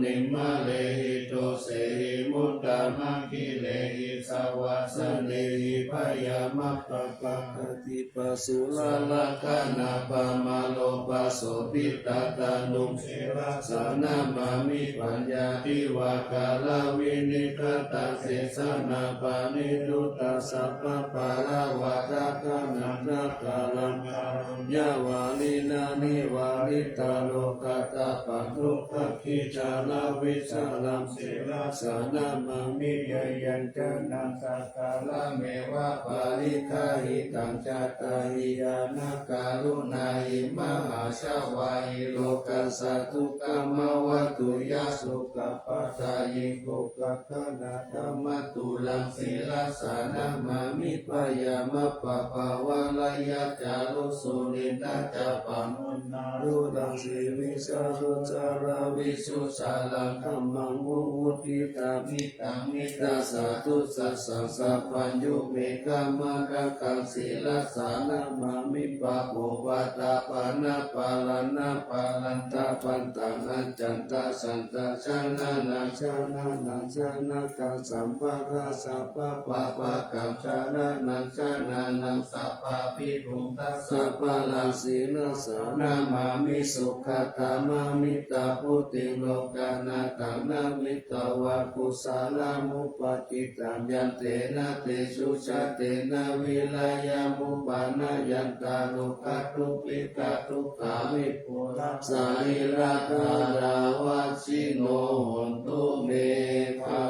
munimaṇḍehi dosehi muktamaṅgehi savāsanehi bhayamappappākātīpasuralakkhaṇapamāropasobhitattanuṃ sirasā namāmi. Paññādhivākarāvinighatasesanapaṇidhuttasabbaparavāraganaṭṭhakaraṃ kāruññavādinānivaritarogatāpaṭṭhabbāhījaraṃ vishālaṃ sirasā namāmi. Jayañjanaṃ sakalaṃ evapariggāhitaṃ, chattahiyāna karuṇāhi mahāsavāhi lokassa dukkhamavatu. Yā sukhappattā ye bhogakkhandhamāturaṃ sirasā namāmi. Bhayamappappavārayā ca rū surindacappaṇṇunaroraṃ sivīsarucirāvisūsaraṃ, dhammaṃ vivuttitamiddhaṃ middasāthu sassaṃ, sabbaññumekhamaratakaṃ sirasā namāmi. Pāpūpaṭṭhapāṇāparaṇāparantapantaṃ, accantasaññataraṇaṃ janānaṃ janakaṃ sabbattha sabbapāpakaṃ janānaṃ janānaṃ sabbabhibhūtasabbaṃ sirasā namāmi. Sukkhaṭṭhamāmitabhūtiṃ lokanaṭṭhaṃ namitvā kusalamuppakittaṃ, yantena te sujjhatena vīriyamuppanāyantā, rogā dubbighā dukkhavipurā sārīrikadāvajjino hontu me gā.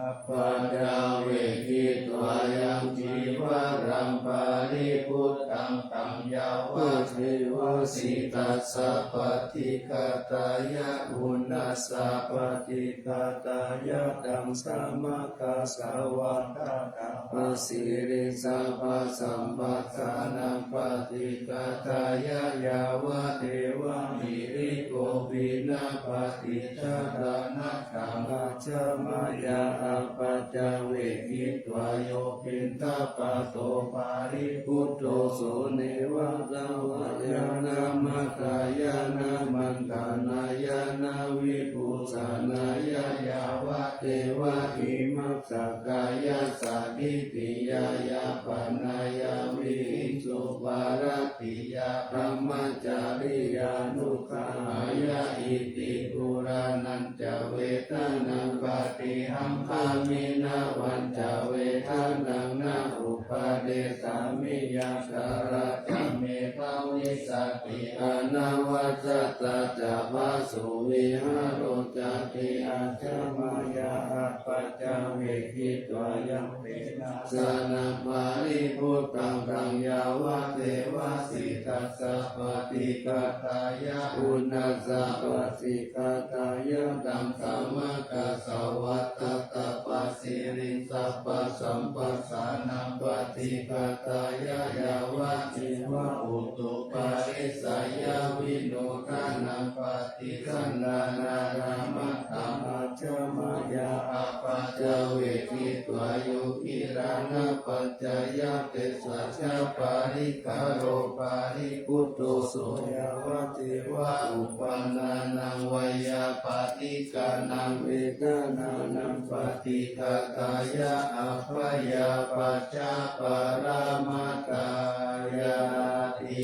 Appaccavekkhitvā yaṃ cīvaraṃ paribhuttaṃ, taṃ yāvadeva sītassa paṭighātāya, uṇhassa paṭighātāya, taṃ samaggāsavatthatappasiriṃsapasamphassānaṃ paṭighātāya, yāvadeva hirikopinapaṭighātāya, taṃ ācamaya. Appaccavekkhitvā yo piṇḍapāto paribhutto, so neva davāya na madāya na maṇḍanāya na vibhūsanāya, yāvadeva imassa kāyassa ṭhitiyā yāpanāya vihiṃsuparatiyā brahmacariyānuggahāya. Iti purāṇañca vedanaṃ paṭihaṅkhāmi navañca vedanaṃ na uppādessāmi, yathāladdhamettā vijjati anavajjatā ca phāsuvihāro cāti. Ācamaya. Appaccavekkhitvā yaṃ piṇḍasānaṃ paribhuttaṃ, taṃ yāvadeva sītassa paṭighātāya, uṇhassa paṭighātāya, taṃ samaggāsavatthatappasiriṃsapasamphassānaṃ paṭighātāya, yāvadeva utuparissayavinodanaṃ paṭi ghānanārāmatthaṃ. Ācamaya. Appaccavekkhitvā yo gilānapaccayabhesajjaparikkhāro paribhutto, so yāvadeva uppannānaṃ veyyābādhikānaṃ vedanānaṃ paṭighātāya, abyāpajjhaparāmatāyāti.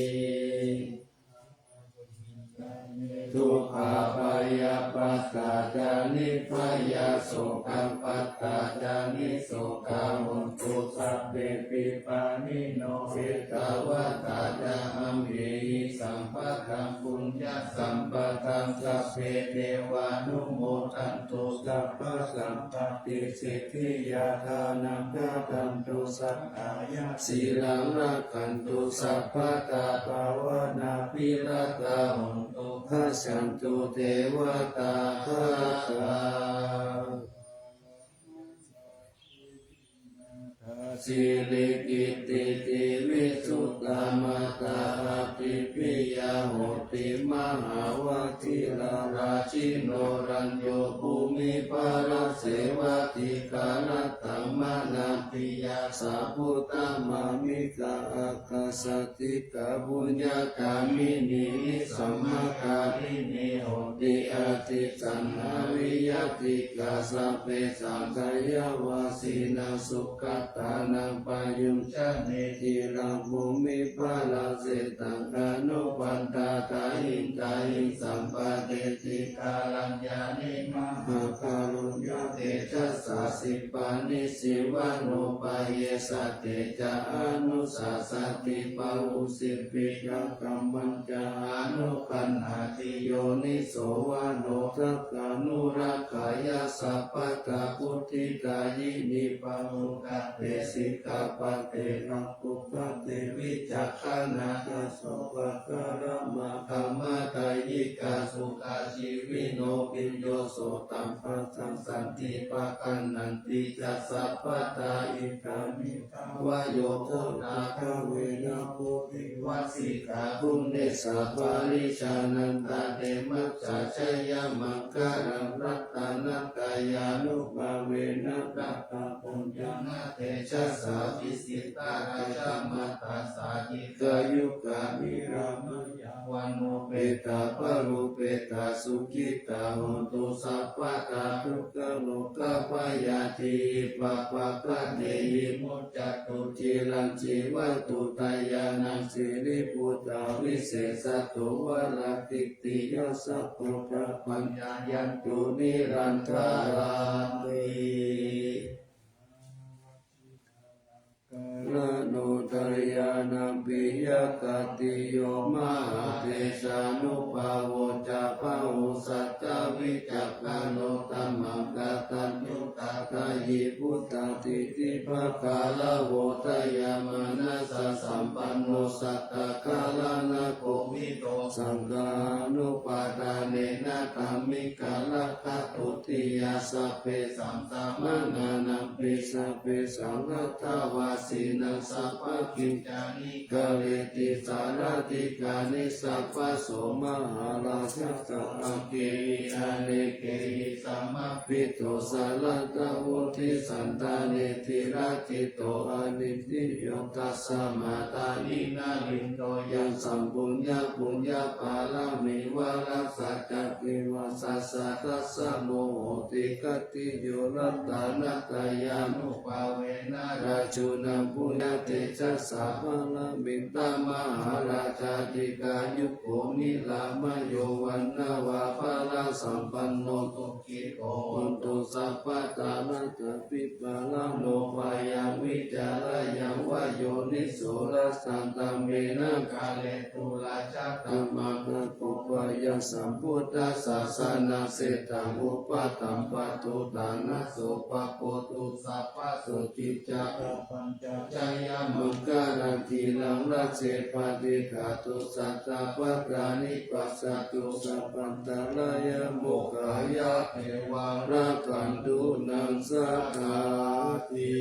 Dukkhā bhayappattā ca nibbhayā, sokappattā ca nissokā, hontu sabbepi pāṇino. Ettāvatā ca amhehi sambhataṃ puññasampadaṃ, sabbe devānumodantu sabbasampattisiddhiyā. Dānaṃ dadantu saddhāya, sīlaṃ rakkhantu sabbadā, bhāvanābhiratā hontu, gacchantu devatāgatā. Sirikittiti visuddhā mātā, ādi piyā hoti mahāvajirārājino rañño bhūmiparāsevā dīgharattaṃ manāpiyā sabbuttamāmikā akāsaṭṭhikā puññagāminī nisammakāminī honti atītannāvīyattikā sabbesaṃ dayāvāsinaṃ sugatānaṃ payuñjanī dhīraṃ bhūmiparāsitaṃ anupaddātayiṃ tayiṃ sampatiṭṭhikaraññāni mahākāruññatejasā sippānisivānūpayesattecā anussasati bahūsimpi akkhammañca anugaṇhāti yoniso manodakkānurakkheyyā sabbadā buddhidāyinī pāpū katte sikkhāpade akūpaṭe vicakkhaṇā dasopakāramā dhammadāyikā sukhajīvino bhiyyo sotappaṭṭhaṃ santi pakaṇṇanti ca sabbadā idameva yo buddhagāmena bodhivassika guṇesaparijānantaremajjhā jayamaṅgalaṃ ratanattayānubhāvena tadanuggānatejasā vasiṭṭhāgacchamatessādi gayugaṃ nirāmayā vanappetā balūpetā sukhitā hontu sabbadā dukkharogabhayā dīhipabbhaṇehi muccantu ciraṃ jīvantu tayānaṃ siribhūtavisesato varakītiyā sabbapāpaṃ jantu nirantaraṃ. Karaṇo tayānaṃ piyakattiyo mahātejānubhāvo ca bahū sattā vicakkhaṇo dhammaṃ kataññutā dāyī buddhadiṭṭhibhāgarāmo dayāmanāsasampanno sattā karaṇakovido saṅghānupādānena dhammikaratthatutiyā sabbesaṃ samaṇānaṃ pi sabbesaṃ atthāvasīnaṃ sabbakiñcāni kareti sārathikāni sabbaso mahārājā ca aggehi anekehi samāhito saratthavutti santane ciraṭhito anindriyo tasmā dāni nalindo yaṃ sampuññapuññapāramī varassa ca devassa saddasamo hoti khattiyo ratanattayānu bhāvena rājūnaṃ puññatejasā pāramitamahārājādikāyuko nirāmayo vaṇṇavanapālasampanno sukhito hotu sabbadā. Atthāpi pāranopayaṃ vicārāya va yoniso rājadhammena kāretu rājadhammaggaho bhayaṃ sambuddhasāsanamyā seṭṭhaṃ upaṭṭhappatu ṭhānaso pabotu sabbaso jayamaṅgalaṃ dhīraṃ rājje paṭiggaṇhatu satta bhaddāni passatu sabbantarāyā mokkhaṃ yā devā rakkhantu naṃ sadā ti.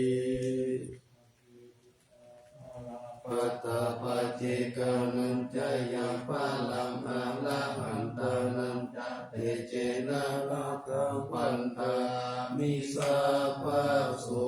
Pattapajjekañca yaṃ balaṃ arahantānañca tejena rakkhaṃ bandhāmi sabbaso.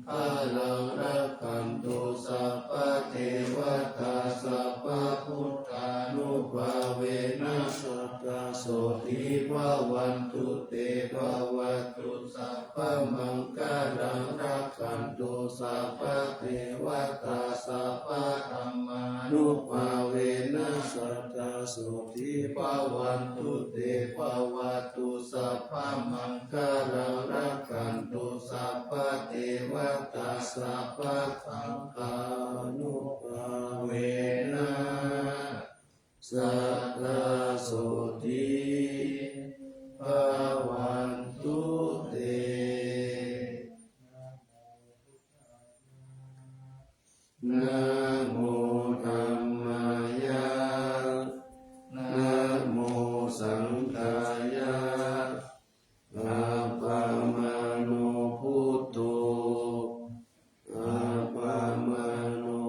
Maṅgalaṃ rakkhantu sabbadevatā sabbabuddhānubhāvena sadā sotthī bhavantu te. Bhavatu sabbamaṅgalaṃ rakkhantu sabbadevatā sabbadhammānubhāvena sadā sotthī bhavantu te. Bhavatu sabbamaṅgalaṃ rakkhantu sabbadevatā sabbasaṅghānubhāvena sadā sotthī bhavantu te. Namo dhammāya, namo saṅghāya, appamāṇo buddho, appamāṇo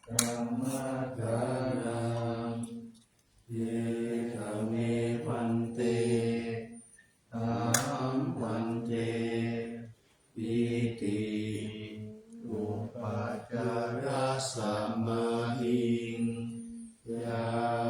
Brahmajālaṃ. Etame bhante, ahaṃ bhante, iti upācāra samādiṃ yācāmi.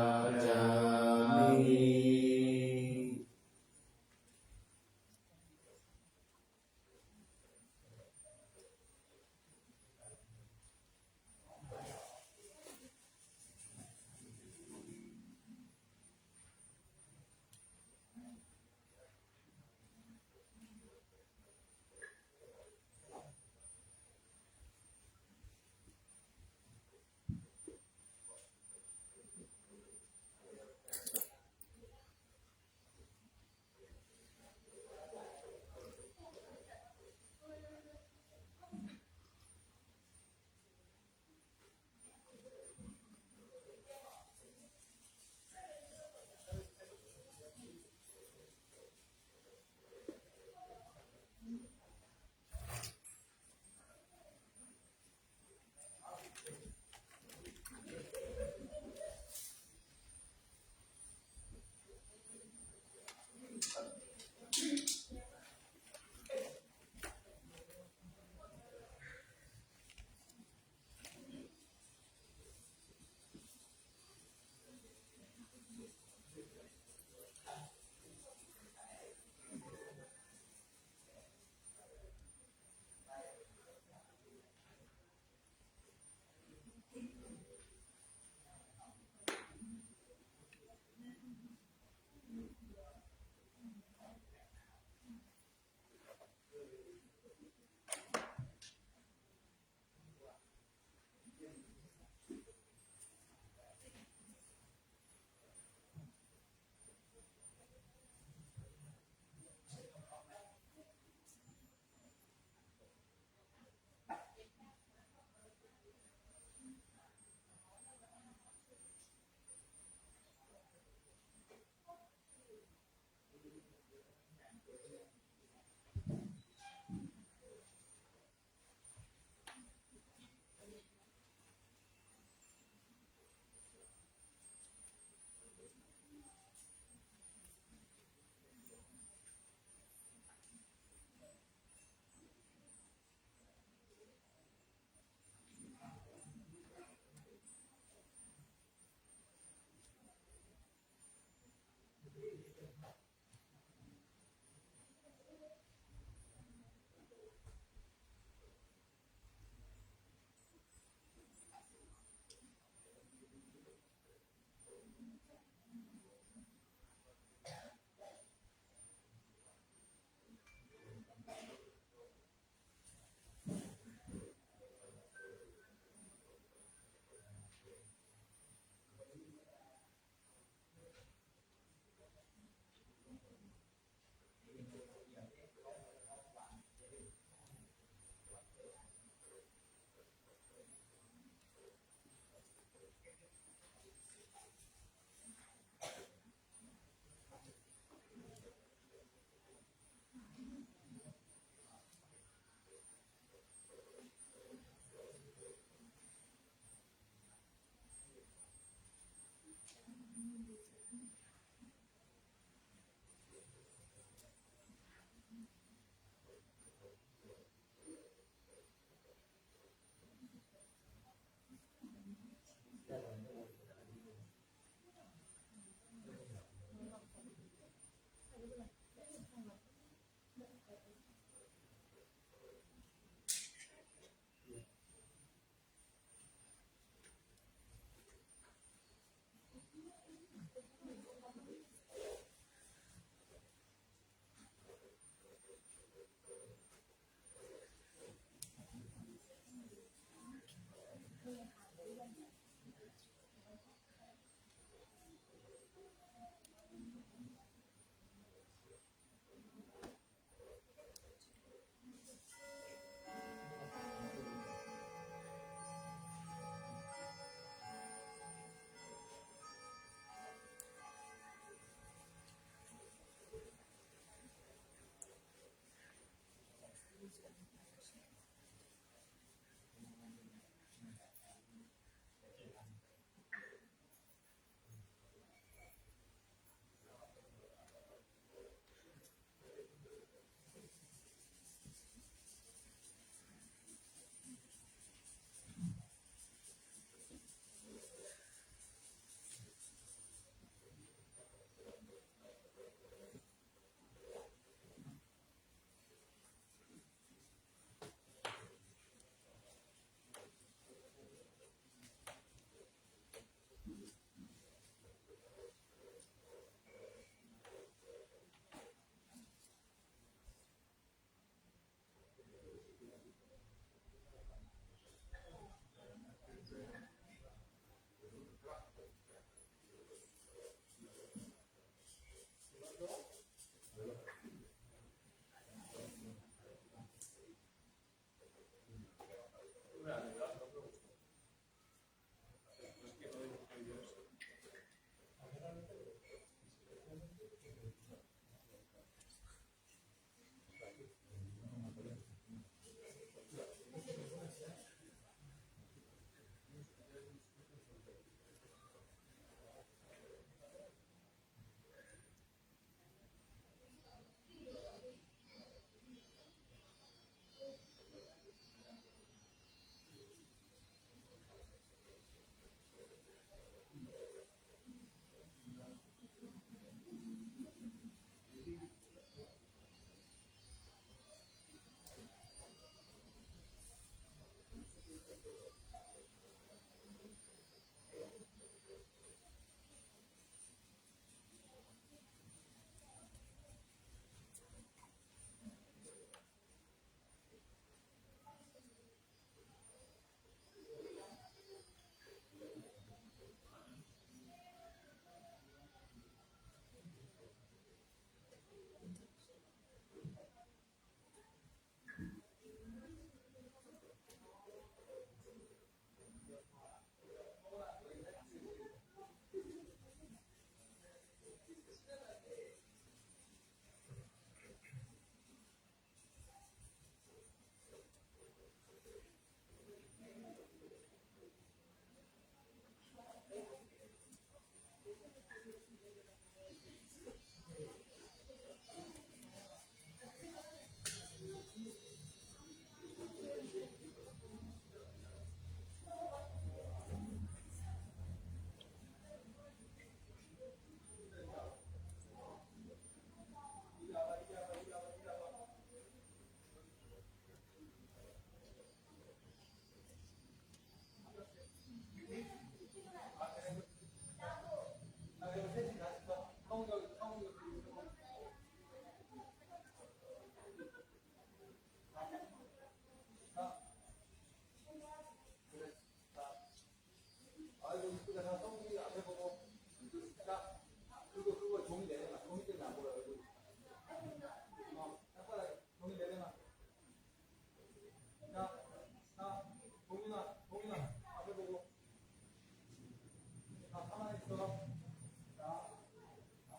자,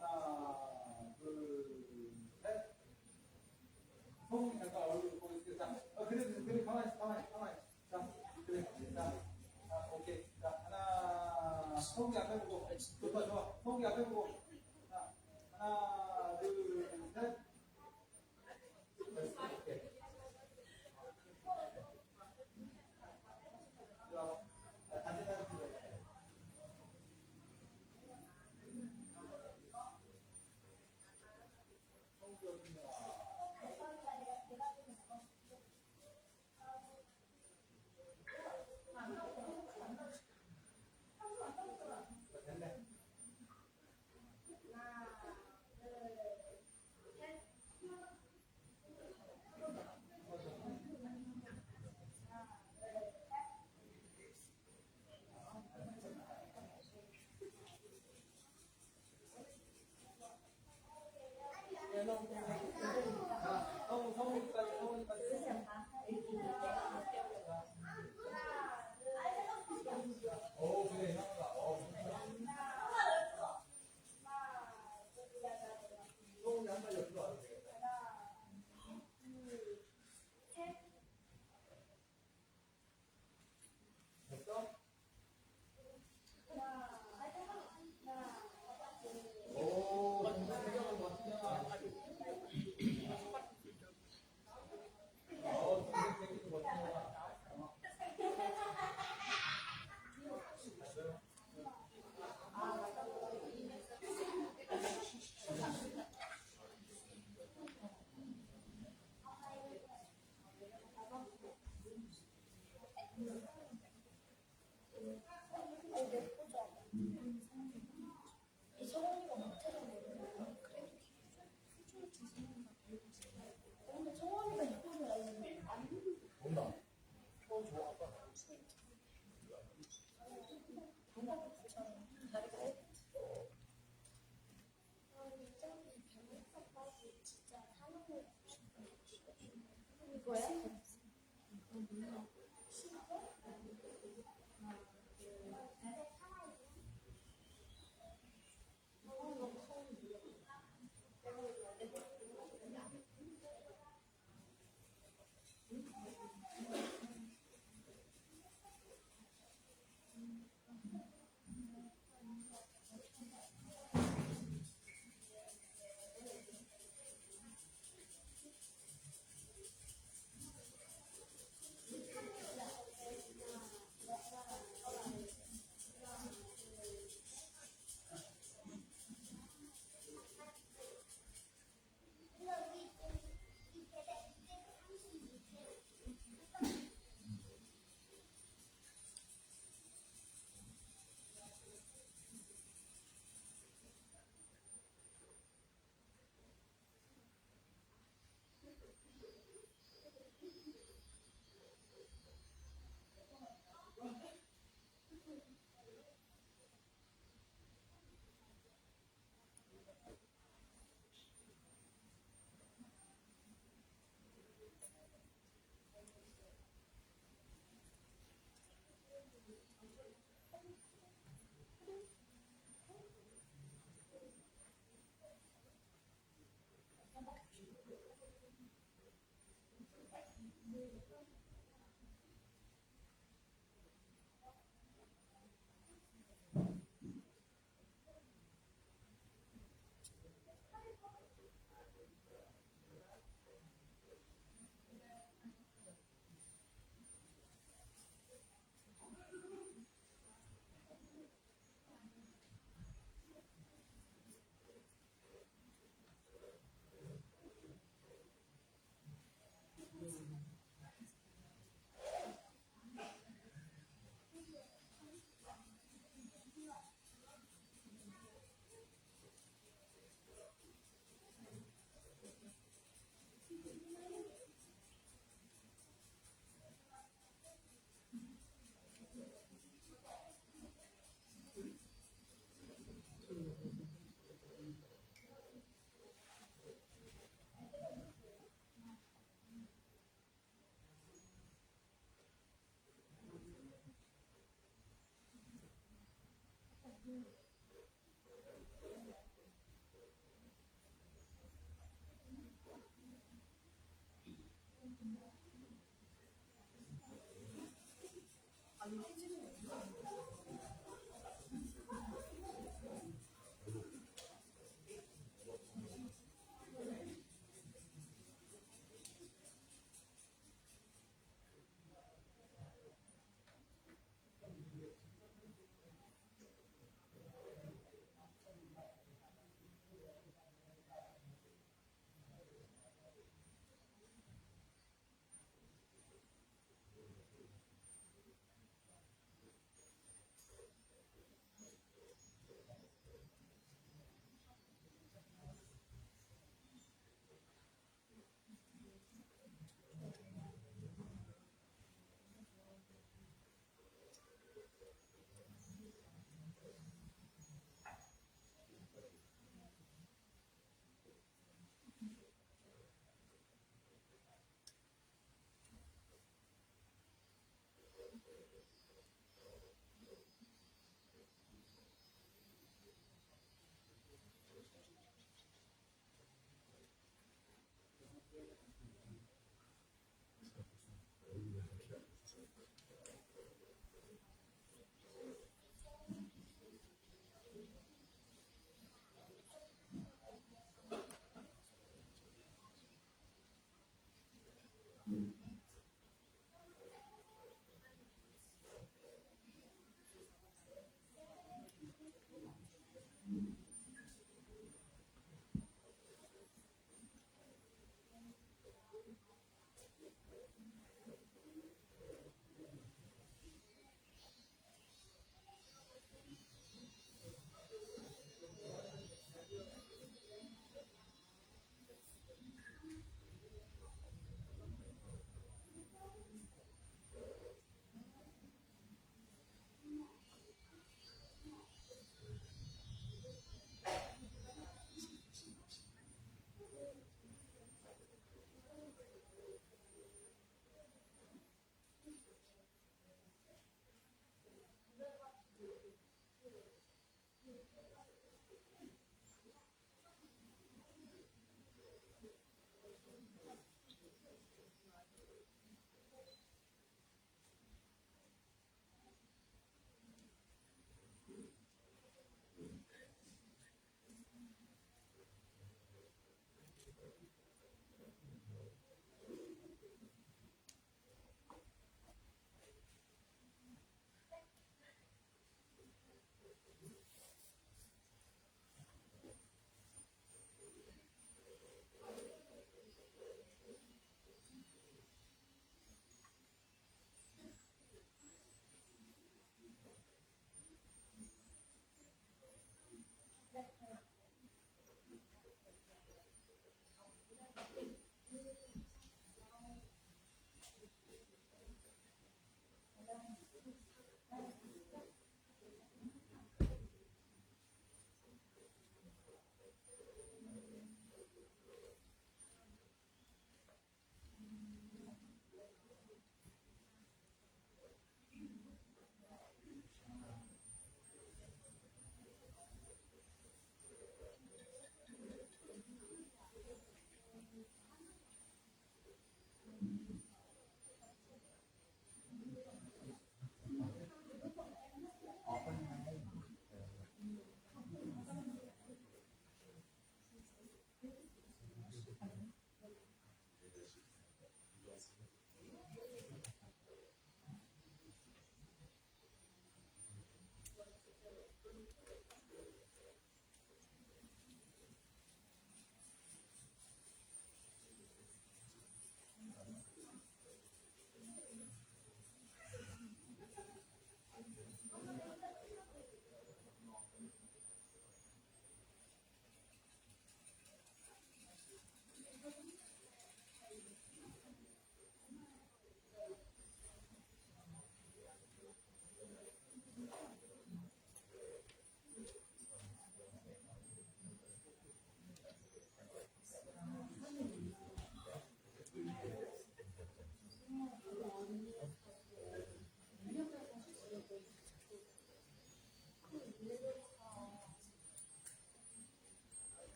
하나, 둘, 셋. 손 잠깐 얼굴 보여주세요. 자, 어, 그대로, 그대로 가만히 있어, 가만히 있어, 가만히 있어. 자, 그래. 자, 자, 오케이. 자, 하나, 소고기 앞에 보고. 좋다, 좋아. 소고기 앞에 보고. 자, 하나, 둘, 셋. 오케이.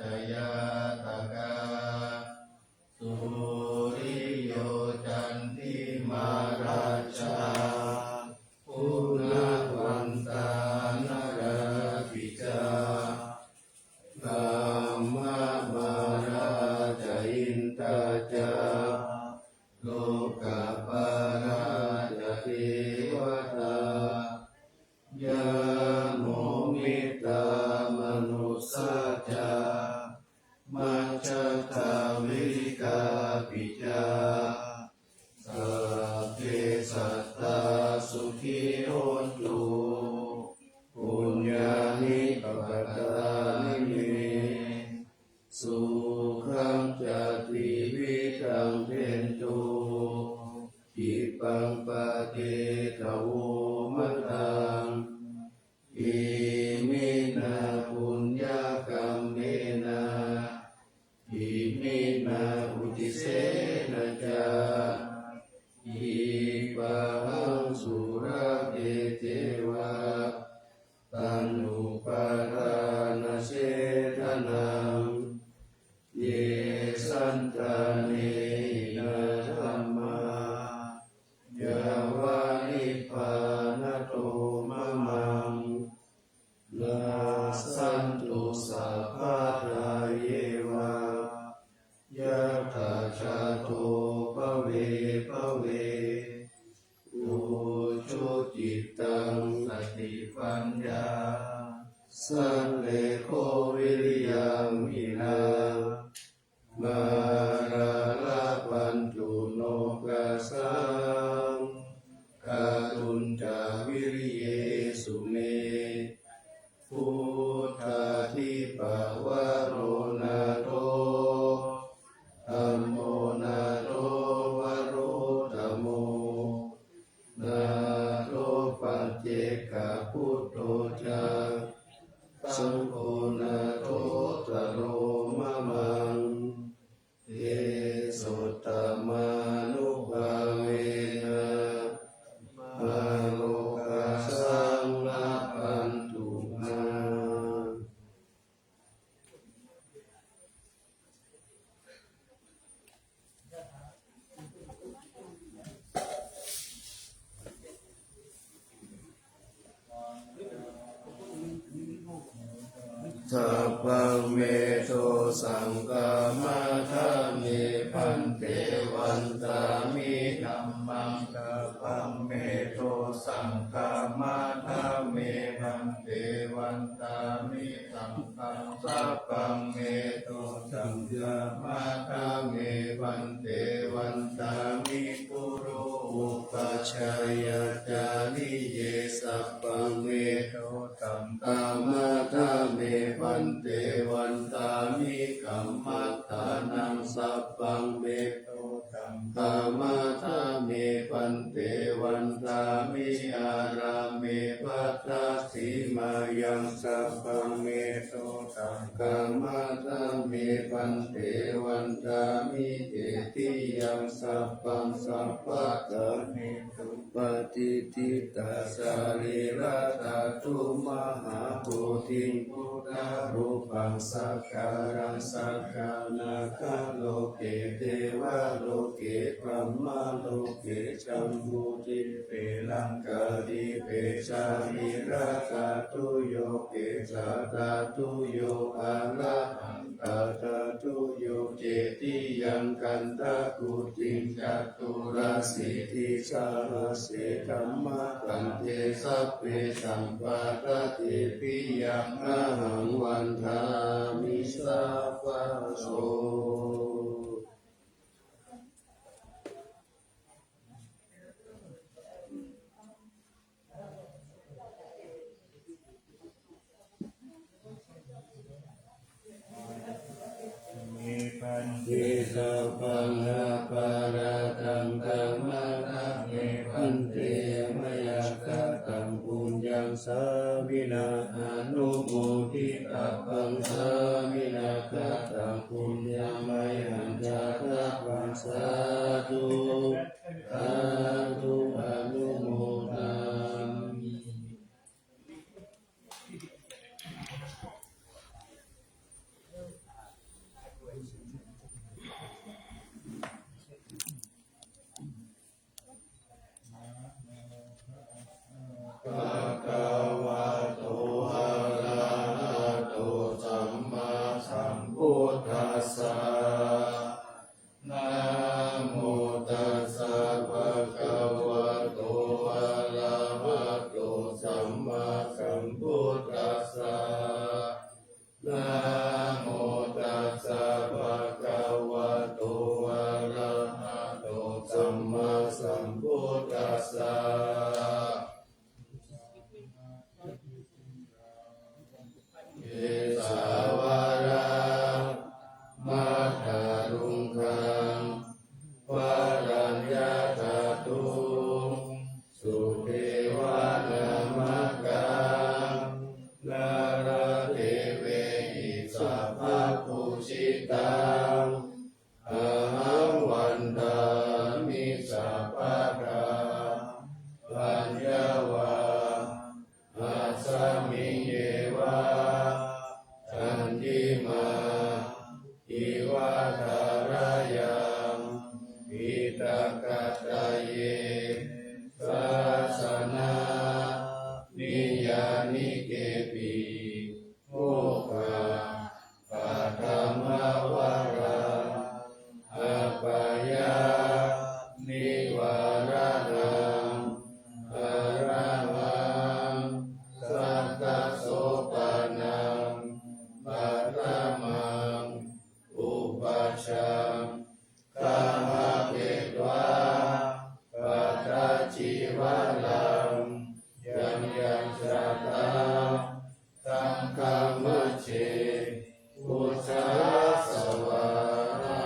ca ñātakā, suriyo candimā rājā, guṇavantā narāpi ca, brahmamārā ca indā ca, lokapālā ca devatā, yamo mittā manussā ca, majjhattā verikāpi ca, sabbe sattā sukhī hontu, puññāni pakatāni me, sukhañca tividhaṃ dentu, khippaṃ pāpetha vomataṃ. Iminā puññakammena, iminā uddisena ca, khippāhaṃ sulabhe ceva, taṇhupādānachedanaṃ. Ye santāne hīnā dhammā, yāva nibbānato mamaṃ, nassantu sabbadā yeva, yattha jāto bhave bhave. Ujucittaṃ satipaññā, sallekho viriyamhinā, mārā labhantu nokāsaṃ, kātuñca viriyesu me. Buddhādhipavaro nātho, dhammo nātho varuttamo, nātho paccekabuddho ca, saṅgho nāthottaro mamaṃ. Tesottamānubhāvena, mārokāsaṃ labhantu mā. Sabbaṃ me dosaṃ khamatha me bhante, vandāmi dhammaṃ. Sabbaṃ me dosaṃ khamatha me bhante, vandāmi saṅghaṃ. Sabbaṃ me dosaṃ khamatha me bhante, vandāmi guru upajjhāyācariye. Sabbaṃ me dosaṃ khamatha me bhante, vandāmi kammaṭṭhānaṃ. Sabbaṃ me dosaṃ khamatha me bhante, vandāmi ārāme bhaddasīmāyaṃ. Sabbaṃ me dosaṃ khamatha me bhante, vandāmi cetiyaṃ. Sabbaṃ sabbattha me supatiṭṭhitā sarīradhātu, mahābodhiṃ buddharūpaṃ sakkāraṃ sakārāma. Loke devaloke brahmaloke jambudīpe laṅkādīpe, sarīradhātuyo kesādhātuyo arahan tadhātuyo, cetiyaṃ gandhakuṭiṃ caturāsītisahassaṃ dhammakkhandhe, sabbesaṃ paṭṭhānepiyaṃ ahaṃ vandāmi sabbaso. Me bhante sabbaṃ aparādhaṃ khamatha me bhante, mayā kataṃ puññaṃ sāminā anumoditabbaṃ, sāminā kataṃ puññaṃ mayhaṃ dātabbaṃ, sādhu sādhu anumodāmi. Buddhassa. Namo tassa bhagavato arahato sammāsambuddhassa. Namo tassa bhagavato arahato sammāsambuddhassa. Kesavā matthaluṅgaṃ varaññatatuṃ sudevanamakaṃ nāḷadevehi sabbapūjitaṃ ahaṃ vandāmi sabbadā. Paññāvā asmiṃ yeva candimā iva thārayaṃ piṭakattaye sāsanamiyānikepi mokkha paṭhamavaraṃ appayānivāraṇaṃ arahaṃ sattasopaṇaṃ paṭhamaṃ upajjhaṃ gahapetvā pattacīvaraṃ yaṃyaṃ jātā saṅghamajjhe buddhassa vārā.